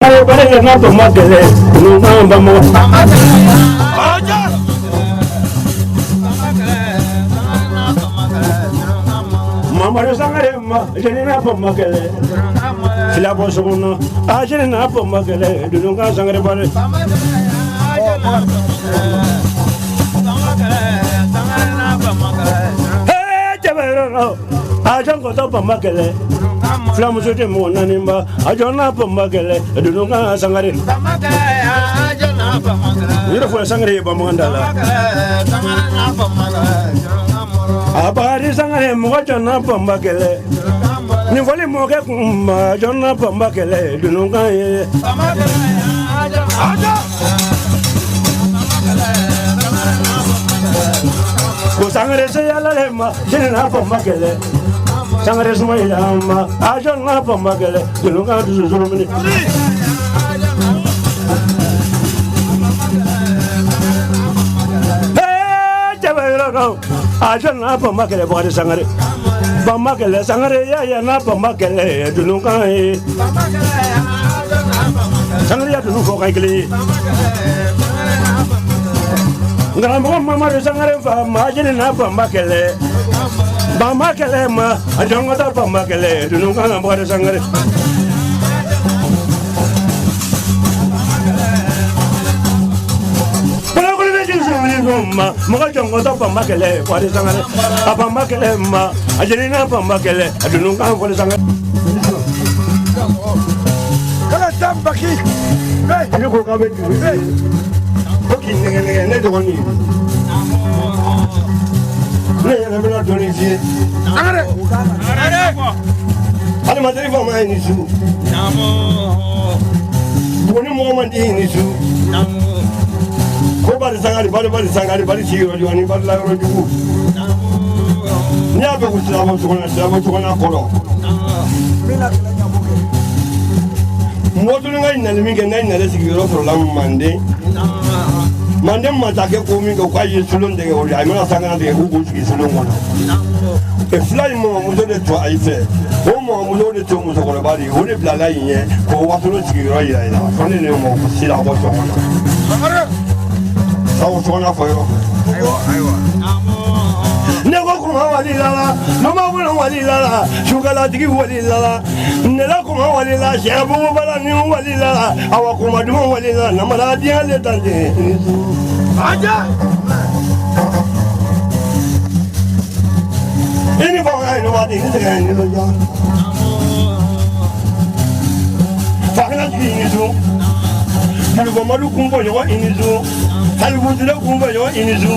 N'a ma kɛlɛ Mamadu Sangare ma jeni n'a ma kɛlɛ fila bɔ sogo a jeni n'a ma kɛlɛ dunun sangare a kɔtɔ banba kɛlɛ fulamuso tɛ mɔgɔ naaniba a jɔ n'a banba kɛlɛ dunun sangare yɛrɛ fɔ sangare ye bamanan da la a bakari sangare mɔgɔ jɔ n'a banba kɛlɛ nin fɔli mɔkɛ kun ma jɔ n'a banba kɛlɛ dununkan ye ko sangare se yalale ma jeni n'a banba kɛlɛ sangare sumayila ma a jɔ n'a banba kɛlɛ dununkan dusu suru minɛ a jɔ n'a banba kɛlɛ bakari sangare banba kɛlɛ sangare ya ya n'a banba kɛlɛ dununkan ye sangare ya dunun fɔ kan kelen ye karamɔgɔ mamadu sangare fa ma jeni n'a banba kɛlɛ banba kɛlɛ ma a jɔn ka taa banba kɛlɛ dununkan bakari sangare ma mɔgɔ jɔn ka taa banba kɛlɛ bakari sangare a banba kɛlɛ ma a jeni n'a banba kɛlɛ a dununkan fɔli sangare Kala Tambaki. Ne ko k'a bɛ dugu ko k'i nɛgɛ nɛgɛ ne dɔgɔnin ne yɛrɛ bɛna dɔɔnin f'i ye Sangare. Adamaden faama ye nin su buguni mɔgɔ man di nin su ko bari sangari bari bari sangari bari sigiyɔrɔ jugu ani bari layɔrɔ jugu n'i y'a bɛɛ ko sirabɔ sokɔnɔ sirabɔ sokɔnɔ kɔrɔ mɔgɔ tun ka ɲinali min kɛ n'a ɲinali sigiyɔrɔ sɔrɔla manden manden masakɛ ko min kɛ k'a ye solon tigɛ o la a mana sankara tigɛ k'u k'u sigi solon kɔnɔ fila in mɔgɔmuso de to ayi fɛ o mɔgɔmuso de to musokɔrɔba de ye o de bilala yen ɲɛ k'o wasolon sigiyɔrɔ yira i la fo ne de mɔgɔ sira bɔ so kɔnɔ sabu sokɔnɔ fɔ yɔrɔ ne ko kuma wali la noma wolo wali la sukalatigi wali la ne la kuma wali la sɛbugu bala ni wali la awa kuma duman wali la namara diɲɛ le tante Aja. I ni fanga ye waati ni sɛgɛn ni nisɔndiya fakɛnɛ jigi i ni su julubɔmadu kun bɔ ɲɔgɔn i ni su talibutile kun bɔ ɲɔgɔn i ni su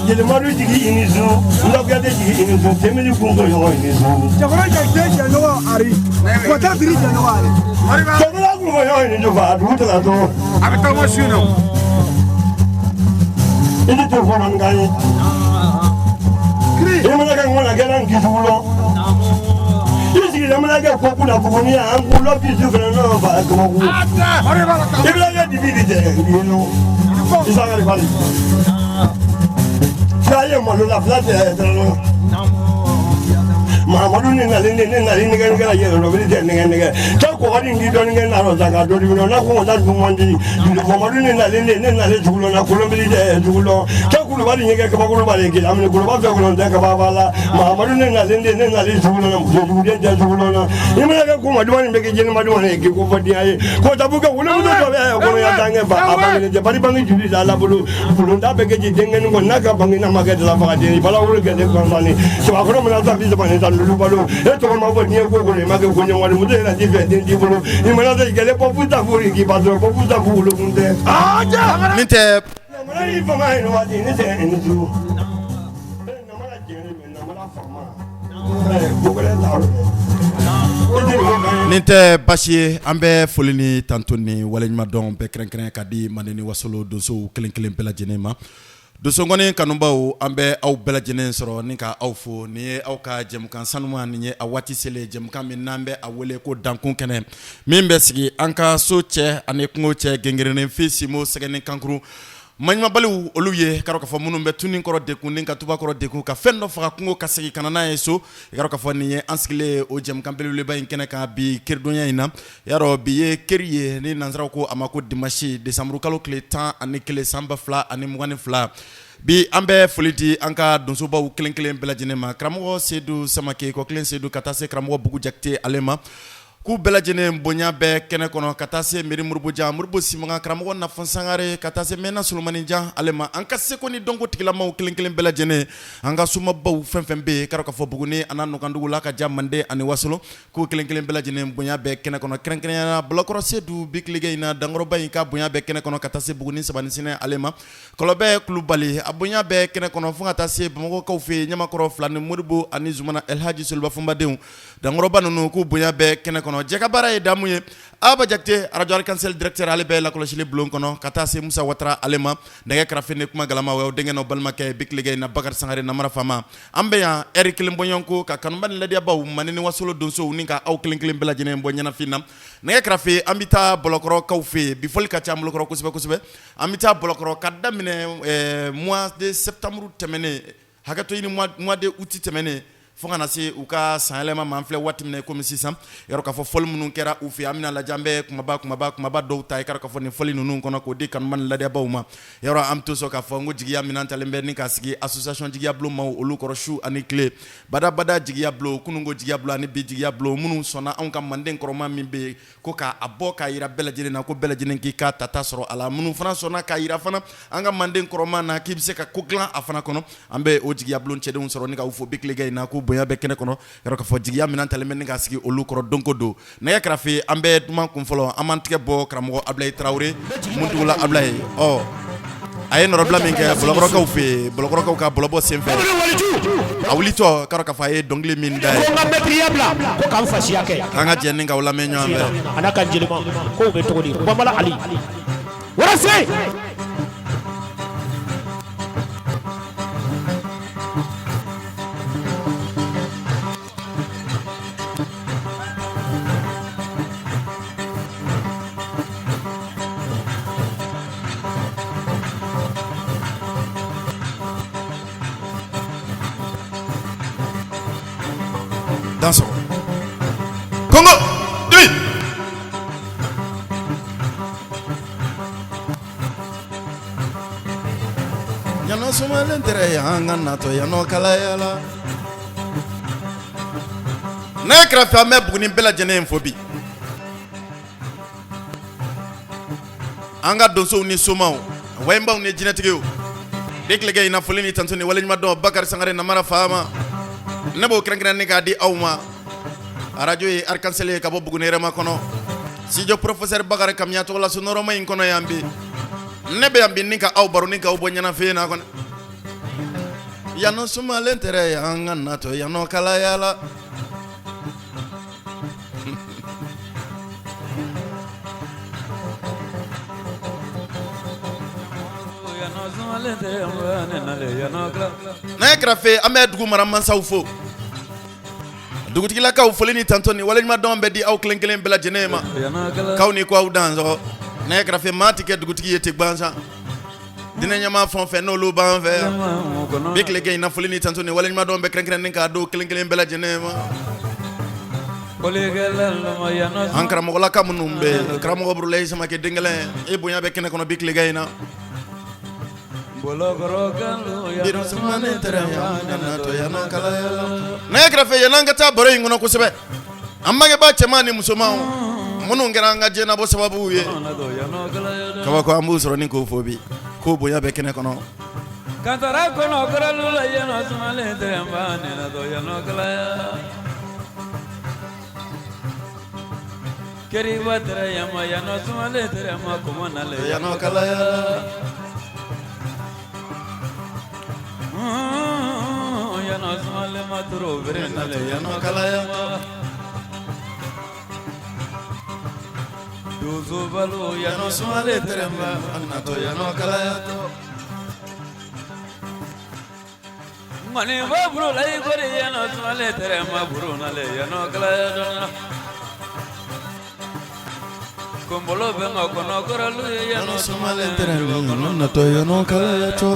jelimadu jigi i ni su ndakuyate jigi i ni su temili kun bɔ ɲɔgɔn i ni su Cɛkɔrɔba jate jɛɲɔgɔn Ari. Kɔtɛ biri jɛɲɔgɔn Ari. cɛkɔrɔba kun bɔ ɲɔgɔn i ni su fa dugu tɛna to A bɛ taa su nɔ. I ni tɛ fɔlɔ n kan ye Kiri. I mana kɛ ŋɔnà kɛra n kisi wulɔ i sigilen mana kɛ ko kunna buguni an k'u lɔ bi su fɛnɛ nɔ fa kabaku Mari b'a la i bɛna kɛ dibi de tɛ yen nɔ i sangare bali fila ye malo la fila tɛ dɔrɔn Mahamadu ni nalen ne nalen nɛgɛ nɛgɛ la yɛlɛ lɔbili tɛ nɛgɛ nɛgɛ cɛ kɔgɔ ni k'i dɔɔnin kɛ narɔ sa ka dɔ di n'a ko ta dun man di Mamadu ni nalen ne nalen dugu la kolonbili tɛ dugu la cɛ kulubali ɲɛgɛn kabakolo b'ale kelen amini kuluba fɛ kolon tɛ kaba b'a la Mahamadu ni nalen ne nalen sugu la muso duguden tɛ sugu la i mana kɛ ko ma duman bɛ kɛ jɛnɛma duman ye k'i ko fɔ diɲɛ ye ko tabu kɛ wolomuso dɔ bɛ kɔnɔya tan kɛ fa a bange tɛ bari bange joli la la bolo bulonda bɛ kɛ ji denkɛnin kɔ n'a ka bange n'a ma kɛ dala faga den bala wolo kɛ ne gansanni sabakɔrɔ mana ta bi saba ni tan duuru balo e tɔgɔ ma fɔ diɲɛ ko kɔnɔ i ma kɛ ko ɲɛwale muso yɛrɛ ti fɛ den t'i bolo i mana ta gɛlɛ bɔ futa furu k'i ba sɔrɔ bɔ futa fu wolokun tɛ Min tɛ namara y'i fama ye nin waati ne tɛ ni su namara jɛlen bɛ namara fama ko gɛlɛn t'a rɔ Nin tɛ basi ye an bɛ foli ni tanto ni waleɲumandɔn bɛɛ kɛrɛnkɛrɛn ka di Manden ni Wasolo donsow kelen kelen bɛɛ lajɛlen ma donsongɔni kanubaw an bɛ aw bɛɛ lajɛlen sɔrɔ ni ka aw fo nin ye aw ka jɛmukan sanuma nin ye a waati selen jɛmukan min n'an bɛ a wele ko dankun kɛnɛ min bɛ sigi an ka so cɛ ani kungo cɛ gɛngɛrɛnen fi simo sɛgɛnin kankuru. Maɲumabaliw olu ye k'a fɔ minnu bɛ tunun kɔrɔ dekun ni ka tuba kɔrɔ dekun ka fɛn dɔ faga kungo ka segin ka na n'a ye so. I k'a fɔ nin ye an sigilen o jɛmukan belebeleba in kɛnɛ kan bi keridonya in na. Y'a dɔn bi ye keri ye ni nansaraw ko a ma ko dimanche décembre kalo tile 11 san 2022. Bi an bɛ foli di an ka donsobaw kelen kelen bɛɛ lajɛlen ma, karamɔgɔ Sedu Samake kɔkelen Sedu ka taa se karamɔgɔ Bugu Jakite ale ma, k'u bɛɛ lajɛlen bonya bɛɛ kɛnɛ kɔnɔ, ka taa se Meri Moribo Jan, Moribo Simaga, karamɔgɔ Nafan Sangare, ka taa se Mɛna Solomani Jan ale ma, an ka seko ni dɔnko tigilamaw kelen kelen bɛɛ lajɛlen, an ka somabaw fɛn fɛn bɛ yen k'a fɔ Buguni a n'a nɔkandugu la ka ja Manden ani Wasolon, k'u kelen kelen bɛɛ lajɛlen bonya bɛɛ kɛnɛ kɔnɔ, kɛrɛnkɛrɛnnenya la Bolokɔrɔ Sedu bi tilegan in na, dankɔrɔba in ka bonya bɛɛ kɛnɛ kɔnɔ, ka taa se Buguni Sabani Sinɛ ale ma, Kɔlɔbɛ Kulubali a bonya bɛɛ kɛnɛ kɔnɔ, fo ka taa se Bamakɔkaw fɛ yen Ɲamakɔrɔ fila ni Moribo ani Zumana Elhaji Soliba Fɔnbadenw, dankɔrɔba ninnu k'u bonya bɛɛ kɛnɛ kɔnɔ. Jɛ ka baara ye damu ye. Aba Jakite arajo Arc-en-Ciel directeur ale bɛ lakɔlɔsili bulon kɔnɔ, ka taa se Musa Watara ale ma, nɛgɛ karafe ni kuma galama o y'aw denkɛ n'aw balimakɛ bi tilegan in na Bakari Sangare Namara Faama. An bɛ yan ɛri kelen bɔɲɔgɔnko ka kanuba ni ladiyabaw Manden ni Wasolo donsow ni ka aw kelen kelen bɛɛ lajɛlen bɔ ɲɛnafin na. Nɛgɛ karafe an bɛ taa Bɔlɔkɔrɔkaw fɛ yen bi, fɔli ka ca an bolokɔrɔ kosɛbɛ kosɛbɛ. An bɛ taa Bɔlɔkɔrɔ ka daminɛ mois de septembre tɛmɛnen, hakɛto ɲini, mois de août tɛmɛnen fo ka na se u ka sanyɛlɛma ma. An filɛ waati min na komi sisan, yɔrɔ k'a fɔ fɔli minnu kɛra u fɛ, an bɛna lajɛ, an bɛ kumaba kumaba kumaba dɔw ta i k'a fɔ nin fɔli ninnu kɔnɔ k'o di kanuba ni ladiyabaw ma. Yɔrɔ an bɛ to sɔn k'a fɔ n ko jigiya minɛn talen bɛ ni k'a sigi association jigiya bulon maaw olu kɔrɔ su ani tile, badabada jigiya bulon, kununko jigiya bulon ani bi jigiya bulon, minnu sɔnna anw ka manden kɔrɔma min bɛ yen ko k'a bɔ k'a jira bɛɛ lajɛlen na ko bɛɛ lajɛlen k'i ka tata sɔrɔ a la, minnu fana sɔnna k'a jira fana an ka manden kɔrɔma na k'i bɛ se ka ko dilan a fana kɔnɔ. An bɛ o jigiya bulon cɛdenw sɔrɔ ni k'aw fo bi tilegan in na, k'u bonya bɛ kɛnɛ kɔnɔ, yɔrɔ k'a fɔ jigiya minɛn talen bɛ ni k'a sigi olu kɔrɔ don ko don. Nɛgɛ karafe an bɛ duman kun fɔlɔ, an b'an tigɛ bɔ karamɔgɔ Abulayi Tarawele Muntugula Abulayi. Ɔ a ye nɔrɔbila min kɛ Bɔlɔkɔrɔkaw fɛ yen, Bɔlɔkɔrɔkaw ka bɔlɔbɔ senfɛ, a wulitɔ k'a k'a fɔ a ye dɔnkili min da ye, ko n ka mɛtiriya bila ko ka n fasiya kɛ, an ka jɛ ni k'aw lamɛn ɲɔgɔn fɛ. A n'a ka jelima kow bɛ cogo di? Bamala Ali Warase. Dansɔgɔ Kongo dimi. Yanɔ sumalen tɛrɛ yan ka natɔ yanɔ kalayala. Nɛgɛ kɛrɛfɛ an bɛ Buguni bɛɛ lajɛlen fo bi, an ka donsow ni somaw, wayibaw ni jinɛtigiw de tilegan in na, foli ni tanto ni waleɲuman dɔn Bakari Sangare Namara Faama, ne b'o kɛrɛnkɛrɛn ni k'a di aw ma. Arajo ye Arc-en-Ciel ye ka bɔ Buguni yɛrɛma kɔnɔ, studio professeur Bakari Kamiya tɔgɔla so nɔrɔma in kɔnɔ yan bi. Ne bɛ yan bi ni ka aw baro ni k'aw bɔ ɲɛnafin na kɔnɔ. Yanɔ sumalen tɛrɛ yan ka natɔ yanɔ kalayala. Nɛgɛ kɛrɛfɛ an bɛ dugu mara mansaw fo, dugutigilakaw, foli ni tanto ni waleɲuman dɔn bɛ di aw kelen kelen bɛɛ lajɛlen ma, k'aw ni ko aw dansɔgɔ. Nɛgɛ kɛrɛfɛ maa tɛ kɛ dugutigi ye ten gansan, diinɛ ɲɛmaa fɛn o fɛn n'olu b'an fɛ yan bi tilegan in na, foli ni tanto ni waleɲuman dɔn bɛ kɛrɛnkɛrɛnnen k'a don kelen kelen bɛɛ lajɛlen ma. An karamɔgɔlaka minnu bɛ yen, karamɔgɔ Burulayi Samakɛ denkɛlɛn, e bonya bɛ kɛnɛ kɔnɔ bi tilegan in na. Nɛgɛ kɛrɛfɛ yan'an ka taa baro in kɔnɔ kosɛbɛ, an bangebaa cɛman ni musoman minnu kɛra an ka diɲɛnabɔ sababuw ye, kabako an b'u sɔrɔ ni k'o fo bi, k'o bonya bɛ kɛnɛ kɔnɔ. Kɔnbolo bɛ ka kɔnɔ kɔrɔlu ye yan Yano sumalen tɛrɛ natɔ yano kalaya cɔ.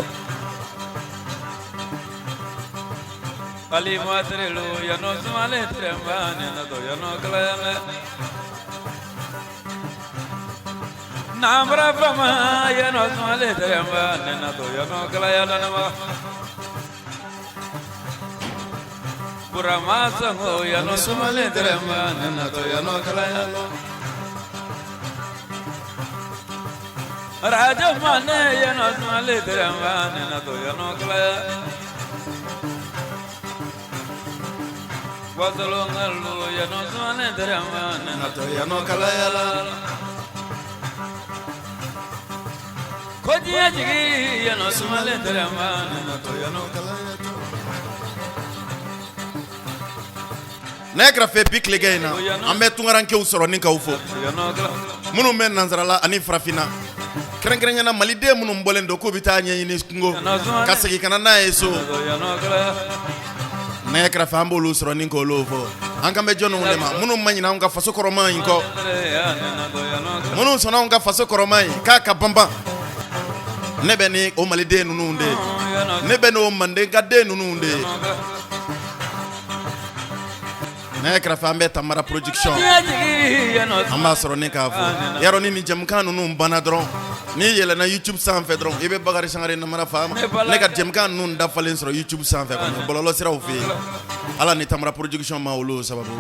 Alima terelu yano sumalen tɛrɛ ne natɔ yano kalaya mɛ. Namara fama yano sumalen tɛrɛ ne natɔ yano kalaya lanama. Burama sango yano sumalen tɛrɛ ne natɔ yano kalaya. Raja mane yano sumalen tɛrɛ ne natɔ yano kalaya. Wasalo ngalu yano sumalen tɛrɛ ne natɔ Yano kalaya la. Ko diɲɛ jigi yano sumalen tɛrɛ ne natɔ yano kalaya cɔ. Nɛgɛ kɛrɛfɛ bi tilegan in na, an bɛ tunkarankew sɔrɔ ni k'aw fo. Yano kala. Minnu bɛ nansarala ani farafinna, kɛrɛnkɛrɛnya na maliden minnu bɔlen don k'u bɛ taa ɲɛɲini kungo ka segin ka na n'a ye so. Yano kala. Nɛgɛ kɛrɛfɛ, an b'olu sɔrɔ ni k'olu fɔ. An kan bɛ jɔnniw de ma? Minnu ma ɲinɛ anw ka faso kɔrɔma in kɔ, minnu sɔnna anw ka faso kɔrɔma in k'a ka banban. Ne bɛ ni o maliden ninnu de ye, ne bɛ n'o mandenka den ninnu de ye. Nɛgɛ kɛrɛfɛ, an bɛ Tamara Production, an b'a sɔrɔ ne k'a fɔ yarɔ ni nin jɛmukan ninnu banna dɔrɔn, n'i yɛlɛnna YouTube sanfɛ dɔrɔn, i bɛ Bakari Sangare Namara Faama ne ka jɛmukan ninnu dafalen sɔrɔ YouTube sanfɛ kɔni, bɔlɔlɔ siraw fɛ yen. Ala ni Tamara Production ma olu sababu.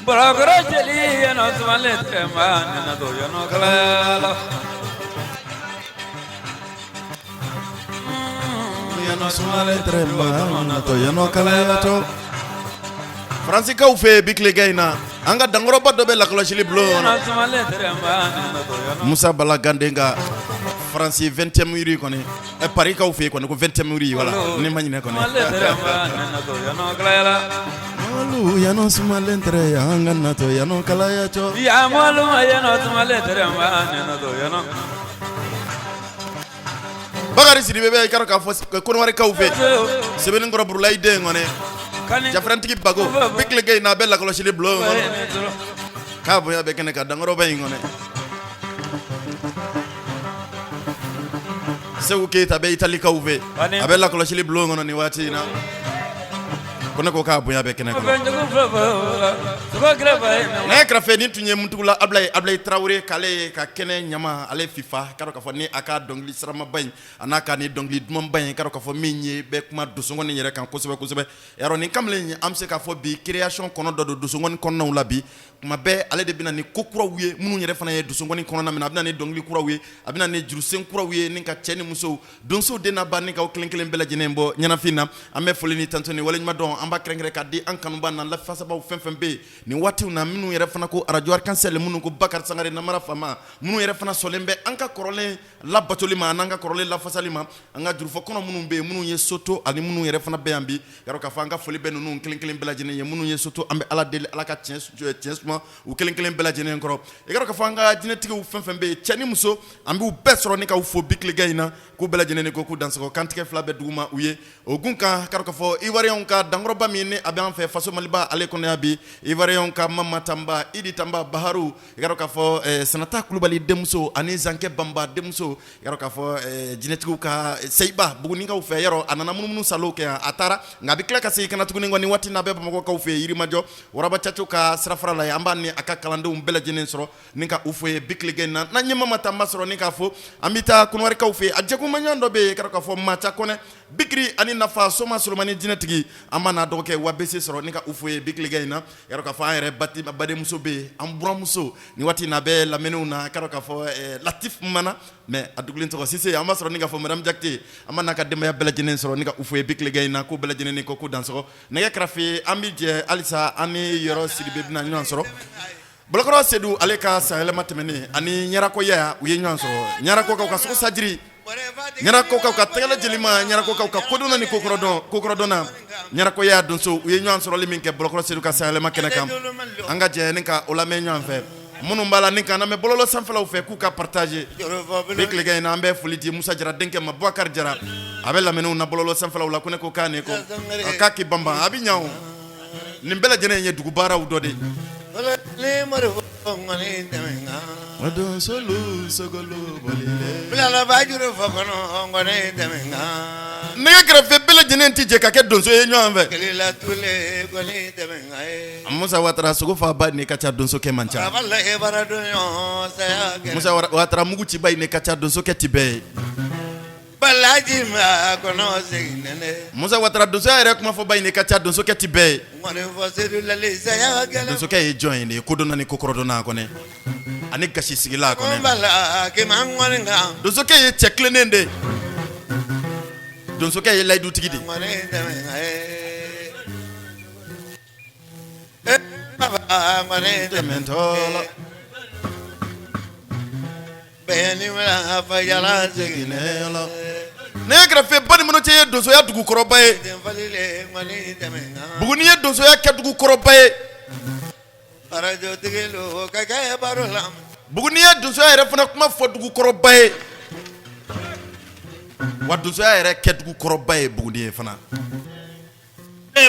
Barakɔrɔ jeli yano sumalen tɛrɛ ne natɔ yano kala. Yano sumalen tɛrɛ natɔ yano kalaya cɔ. Faransikaw fɛ yen, bi tilegan in na, an ka dankɔrɔba dɔ bɛ lakɔlɔsili bulon kɔnɔ. Yano sumalen tɛrɛ ne natɔ yano. Musa Bala Ganden ka Faransi 20e rue kɔni, Paris kaw fɛ yen kɔni, ko 20e rue, wala ni ma ɲinɛ kɔni. Sumalen tɛrɛ ne natɔ yano kalaya. Olu yano sumalen tɛrɛ an ka natɔ yano kalaya cɔ. Ya maluma yano sumalen tɛrɛ ne natɔ yano. Bakari Sidibe bɛ i ka dɔn k'a fɔ Kɔnɔwarikaw fɛ Sɛbɛnnikɔrɔ Burulayi den kɔni, Kani Jafrantigi Bago, bi tilegan in na, a bɛ lakɔlɔsili bulon kɔnɔ k'a bonya bɛ kɛnɛ kan, dankɔrɔba in kɔnɔ. Segu Keyita bɛ Italikaw fɛ, a bɛ lakɔlɔsili bulon kɔnɔ nin waati in na ko ne ko k'a bonya bɛ kɛnɛ kɔnɔ. Nɛgɛ kɛrɛfɛ, nin tun ye Mutugula Abulayi, Abulayi Tarawele, k'ale ye ka kɛnɛ ɲama ale fifa ka dɔn k'a fɔ ni a ka dɔnkili siramaba in a n'a ka ni dɔnkili dumanba in, ka dɔn k'a fɔ min ye bɛ kuma donsongɔni yɛrɛ kan kosɛbɛ kosɛbɛ. Yarɔ, nin kamalen in, an bɛ se k'a fɔ bi création kɔnɔ dɔ don donsongɔni kɔnɔnaw la bi. Kuma bɛɛ ale de bɛna ni ko kuraw ye minnu yɛrɛ fana ye donsongɔni kɔnɔna min na. A bɛna ni dɔnkili kuraw ye, a bɛna ni jurusen kuraw ye, ni ka cɛ ni musow, donsow den n'a ba, ni k'aw kelen kelen bɛɛ lajɛlen bɔ ɲɛnafin na. An bɛ foli ni tanto ni waleɲuman dɔn, an b'a kɛrɛnkɛrɛn k'a di an kanuba n'an lafasabaw fɛn fɛn bɛ yen nin waatiw na, minnu yɛrɛ fana ko arajo Arc-en-Ciel, minnu ko Bakari Sangare Namara Faama, minnu yɛrɛ fana sɔnlen bɛ an ka kɔrɔlen labatoli ma an'an ka kɔrɔlen lafasali ma. An ka jurufɔ kɔnɔ minnu bɛ yen, minnu ye soto ani minnu yɛrɛ fana bɛ yan bi, yarɔ k'a fɔ an ka foli bɛ ninnu kelen kelen bɛɛ lajɛlen ye. Minnu ye soto, an bɛ Ala deli, Ala ka tiɲɛ suma u kelen kelen bɛɛ lajɛlen kɔrɔ. I ka dɔn k'a fɔ an ka jinɛtigiw fɛn fɛn bɛ yen, cɛ ni muso, an b'u bɛɛ sɔrɔ ni k'aw fo bi tilegan in na, k'u bɛɛ lajɛlen ni ko k'u dansɔgɔ, kantigɛ fila bɛ dugu ma u ye o gun kan. Ka dɔn k'a fɔ Ivoiriyɛnw ka dankɔrɔba min ni a bɛ an fɛ faso Maliba ale kɔnɔ yan bi, Ivoiriyɛnw ka Mama Tanba, Idi Tanba Baharu, i ka dɔn k'a fɔ Sanata Kulubali denmuso ani Zankɛ Banba denmuso, i ka dɔn k'a fɔ jinɛtigiw ka Seyiba Bugunikaw fɛ, yɔrɔ a nana munumunu salo kɛ yan, a taara, nka a bɛ tila ka segin ka na tuguni. Nin waati n'a bɛ Bamakɔkaw fɛ Yirimajɔ Waraba Caco ka sirafara la yen, an b'a ni a ka kalandenw bɛɛ lajɛlen sɔrɔ ni ka u fo ye bi tilegan in na. N'an ye Mama Tanba sɔrɔ ni k'a fo, an bɛ taa Kɔnɔwarikaw fɛ yen. A jɛkumaɲɔgɔn dɔ bɛ yen, i ka dɔn k'a fɔ Maca Kɔnɛ Bikiri ani Nafa Soma Solomani jinɛtigi, an b'a n'a dɔgɔkɛ wa bese sɔrɔ ni ka u fo ye bi tilegan in na. Yɔrɔ k'a fɔ an yɛrɛ badenmuso bɛ yen, an buramuso, nin waati in na a bɛ lamɛnniw na, ka dɔn k'a fɔ Latif Mana, mais a dugulen tɔgɔ Sise, an b'a sɔrɔ ni k'a fɔ madame Jakite, an b'a n'a ka denbaya bɛɛ lajɛlen sɔrɔ ni ka u fo ye bi tilegan in na, k'u bɛɛ lajɛlen ni ko k'u dansɔgɔ. Nɛgɛ kɛrɛfɛ, an bɛ jɛ halisa, an ni Yɔrɔ Sidibe bɛna ɲɔgɔn sɔrɔ. Bolokɔrɔ Sedu, ale ka sanyɛlɛma tɛmɛnen ani Ɲarakɔya, u ye ɲɔgɔn sɔrɔ. Ɲarakɔkaw ka sogo sajiri, Ɲarakɔkaw ka tɛgɛlɛ jelima, Ɲarakɔkaw ka kodɔnna ni kokɔrɔdɔnna, Ɲarakɔya donso, u ye ɲɔgɔn sɔrɔli min kɛ Bolokɔrɔ Sedu ka sanyɛlɛma kɛnɛ kan, an ka jɛ ni ka o lamɛn ɲɔgɔn fɛ. Minnu b'a la ni k'an lamɛn bɔlɔlɔ sanfɛlaw fɛ, k'u ka partager bi tilegan in na, an bɛ foli di Musa Jara denkɛ ma, Bubakari Jara, a bɛ lamɛnniw na bɔlɔlɔ sanfɛlaw la. Ko ne ko k'a ne ko k'a k'i banban, a bɛ ɲɛ o. Nin bɛɛ lajɛlen ye dugu baaraw dɔ de ye. Nɛgɛ kɛrɛfɛ bɛɛ lajɛlen tɛ jɛ ka kɛ donso ye ɲɔgɔn fɛ. Musa Watara sogo faaba ni ka ca donsokɛ man ca. Musa Watara mugu ciba in ne ka ca donsokɛ tɛ bɛɛ ye. Balaji ma kɔnɔ segin nɛnɛ. Musa Watara donsoya yɛrɛ kumafɔba in ne ka ca donsokɛ tɛ bɛɛ ye. Donsokɛ ye jɔn ye nin ye kodɔnna ni kokɔrɔdɔnna kɔnɛ ani gasi sigila kɔnɛ. Donsokɛ ye cɛ tilennen de ye. Donsokɛ ye layidutigi de ye. Nɛgɛ kɛrɛfɛ bamananw cɛ ye donsoya dugukɔrɔba ye Buguni ye donsoya kɛ dugukɔrɔba ye Buguni ye donsoya yɛrɛ fana kuma fɔ dugukɔrɔba ye wa donsoya yɛrɛ kɛ dugukɔrɔba ye Buguni ye fana. N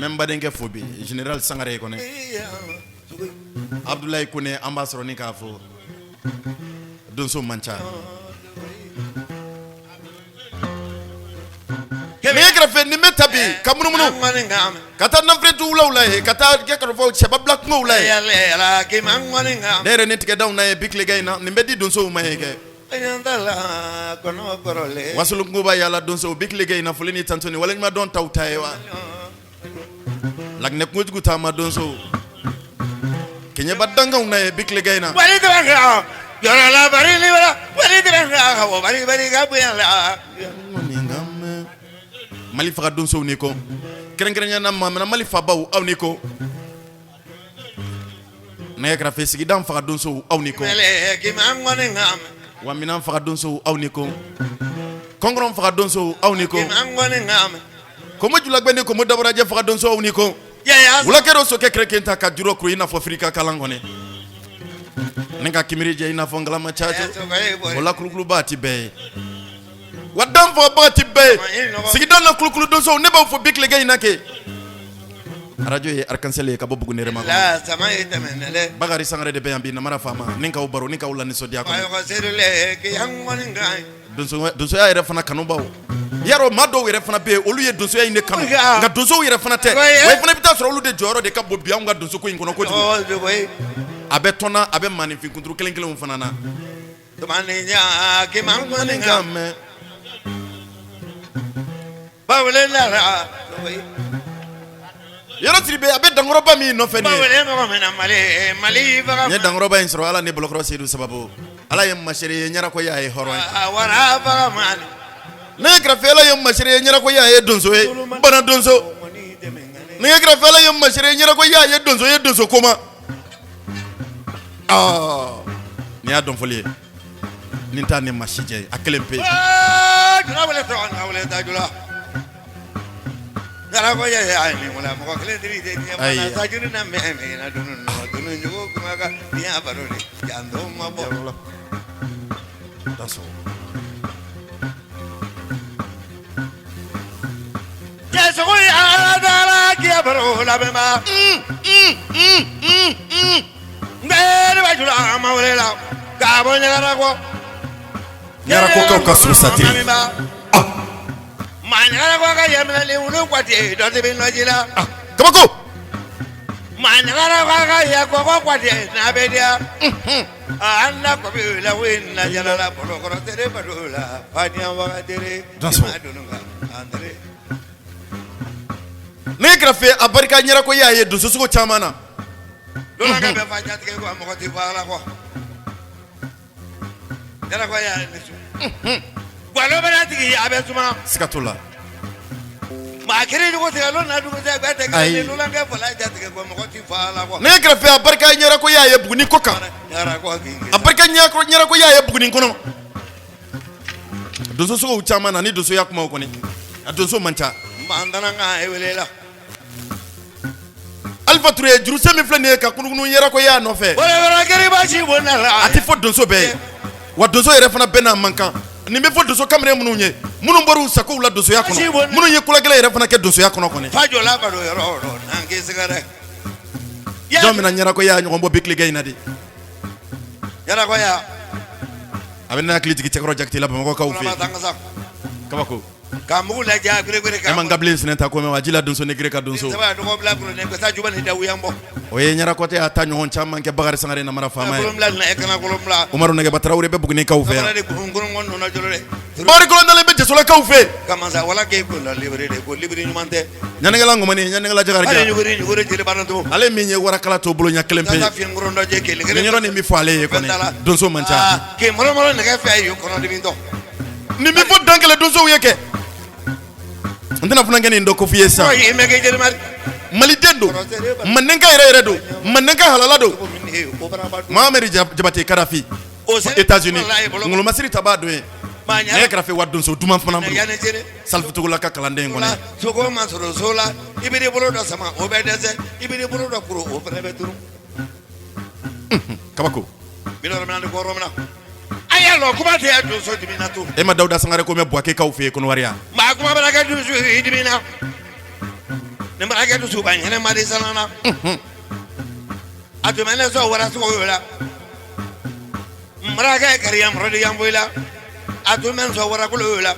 bɛ n badenkɛ fo bi général Sangare kɔnɛ Abdoulaye Kone an b'a sɔrɔ ni k'a fɔ donso man ca. Nɛgɛ kɛrɛfɛ nin bɛ ta bi ka munumunu ka taa nanfiri duwulaw la yen ka taa kɛ kɔrɔfɔw cɛbabila kungow la yen ne yɛrɛ ni tigɛdaw na ye bi tilegan in na nin bɛ di donsow ma ye kɛ wasolon kungoba yaala donsow bi tilegan in na foli ni tanto ni waleɲumandɔn t'aw ta ye wa laginɛ kungojugu taama donsow kɛɲɛba dankanw na ye bi tilegan in na mali faga donsow ni ko kɛrɛnkɛrɛnya na maamina mali fabaw aw ni ko nɛgɛ kɛrɛfɛ sigida faga donsow aw ni ko wa minɛn faga donsow aw ni ko kɔnkɔrɔn faga donsow aw ni ko komo julagbɛ ni komo dabarajɛ faga donsow aw ni ko wulakɛro sokɛ kɛrɛkɛ ta ka juru kuru i n'a fɔ firika kalan kɔni ne ka kimiri jɛ i n'a fɔ ngalama caco o la kulukuluba ti bɛɛ ye wa dan fagaba ti bɛɛ ye sigida na kulukulu donsow ne b'aw fo bi tilegan in na kɛ arajo ye arc-en-ciel ye ka bɔ Buguni yɛrɛma Bakari Sangare de bɛ yan bi namara faama ni k'aw baro ni k'aw lanisɔndiya donsoya yɛrɛ fana kanubaw yarɔ maa dɔw yɛrɛ fana bɛ yen olu ye donsoya in de kanu nka donsow yɛrɛ fana tɛ wa i fana bɛ taa sɔrɔ olu de jɔyɔrɔ de ka bon bi anw ka donsoko in kɔnɔ kojugu a bɛ tɔn na a bɛ maaninfin kunturu kelen kelenw fana na Yɔrɔ Sidibe a bɛ dankɔrɔba min nɔfɛ nin ye n ye dankɔrɔba in sɔrɔ Ala ni Bolokɔrɔ Seyidu sababu Ala ye masere ye ɲarakɔ y'a ye hɔrɔn ye nɛgɛ kɛrɛfɛ Ala ye masere ye ɲarakɔ y'a ye donso ye bana donso nɛgɛ kɛrɛfɛ Ala ye masere ye ɲarakɔ y'a ye donso ye donso koma nin y'a dɔnfɔli ye nin taa ni ma si jɛ a kelen pe Ɲarakɔkaw ka surusatiri kabako Nɛgɛ kɛrɛfɛ a barika ɲɛrɛko y'a ye donsosogo caman na siga t'o la nɛgɛ kɛrɛfɛ a barika ɲɛrɛko y'a ye Buguni ko kan a barika ɲɛrɛko y'a ye Buguni kɔnɔ donsosogow caman na ni donsoya kumaw kɔni a donso man ca Alifa Ture ye jurusen min filɛ nin ye ka kunukunu ɲɛrɛko y'a nɔfɛ a tɛ fɔ donso bɛɛ ye wa donso yɛrɛ fana bɛɛ n'a man kan Nin bɛ fɔ donso kamalen minnu ye, minnu bɔra u sagow la donsoya kɔnɔ, minnu ye kolagɛlɛn yɛrɛ fana kɛ donsoya kɔnɔ kɔni. Fa jɔla ka don yɔrɔ o yɔrɔ, n'an k'i sɛgɛrɛ. Jɔn bɛna ɲarakɔya ɲɔgɔn bɔ bi tilegan in na de? Ɲarakɔya. A bɛ ne hakili jigin Cɛkɔrɔ Jakite la Bamakɔkaw fɛ yen. Kabako. Ka mugu lajɛ gere e ma Nkabilen sinɛ ta ko mɛn wa? Ji la donso ni gere ka donso. O ye ɲarakɔtɛ y'a ta ɲɔgɔn caman kɛ Bakari Sangare namara faama ye. Umaru Nɛgɛba Tarawele bɛ Bugunikaw fɛ yan. Bakari Kolondalen bɛ Jɛsolakaw fɛ. Ɲanikɛla ŋɔmani, ɲanikɛla Jakarija, ale min ye warakala to bolo ɲɛ kelen pe, nin yɔrɔ nin bɛ fɔ ale ye kɔni, donso man ca. Nin bɛ fɔ dankɛlɛ donsow ye kɛ. N tɛna funankɛ nin dɔ ko f'i ye sisan. Maliden don, mandenka yɛrɛ yɛrɛ don, mandenka halala don. Mohamɛdi Jabate Kadafi, États-Unis, ngolomasiri tabaa don ye. Nɛgɛ kɛrɛfɛ wa donso duman fana bolo. Salifu Togola ka kalanden kɔni. Sogo ma sɔrɔ so la, i bɛ bolo dɔ sama, o bɛ dɛsɛ, i bɛ bolo dɔ kuru, o fana bɛ turu. Kabako. A y'a lɔ kuma tɛ donso dimina to. E ma Dawuda Sangare ko mɛn Buwakekaw fɛ yen Kɔnɔwari yan? Maa kuma bɛ kɛ donso i dimina. Nin bara kɛ dusu ba ɲɛnɛ ma de sanana. A tun bɛ ne sɔn wara sogo la. N barakɛ kariya mɔrɔ de yan la. A tun bɛ n sɔn warakolo la.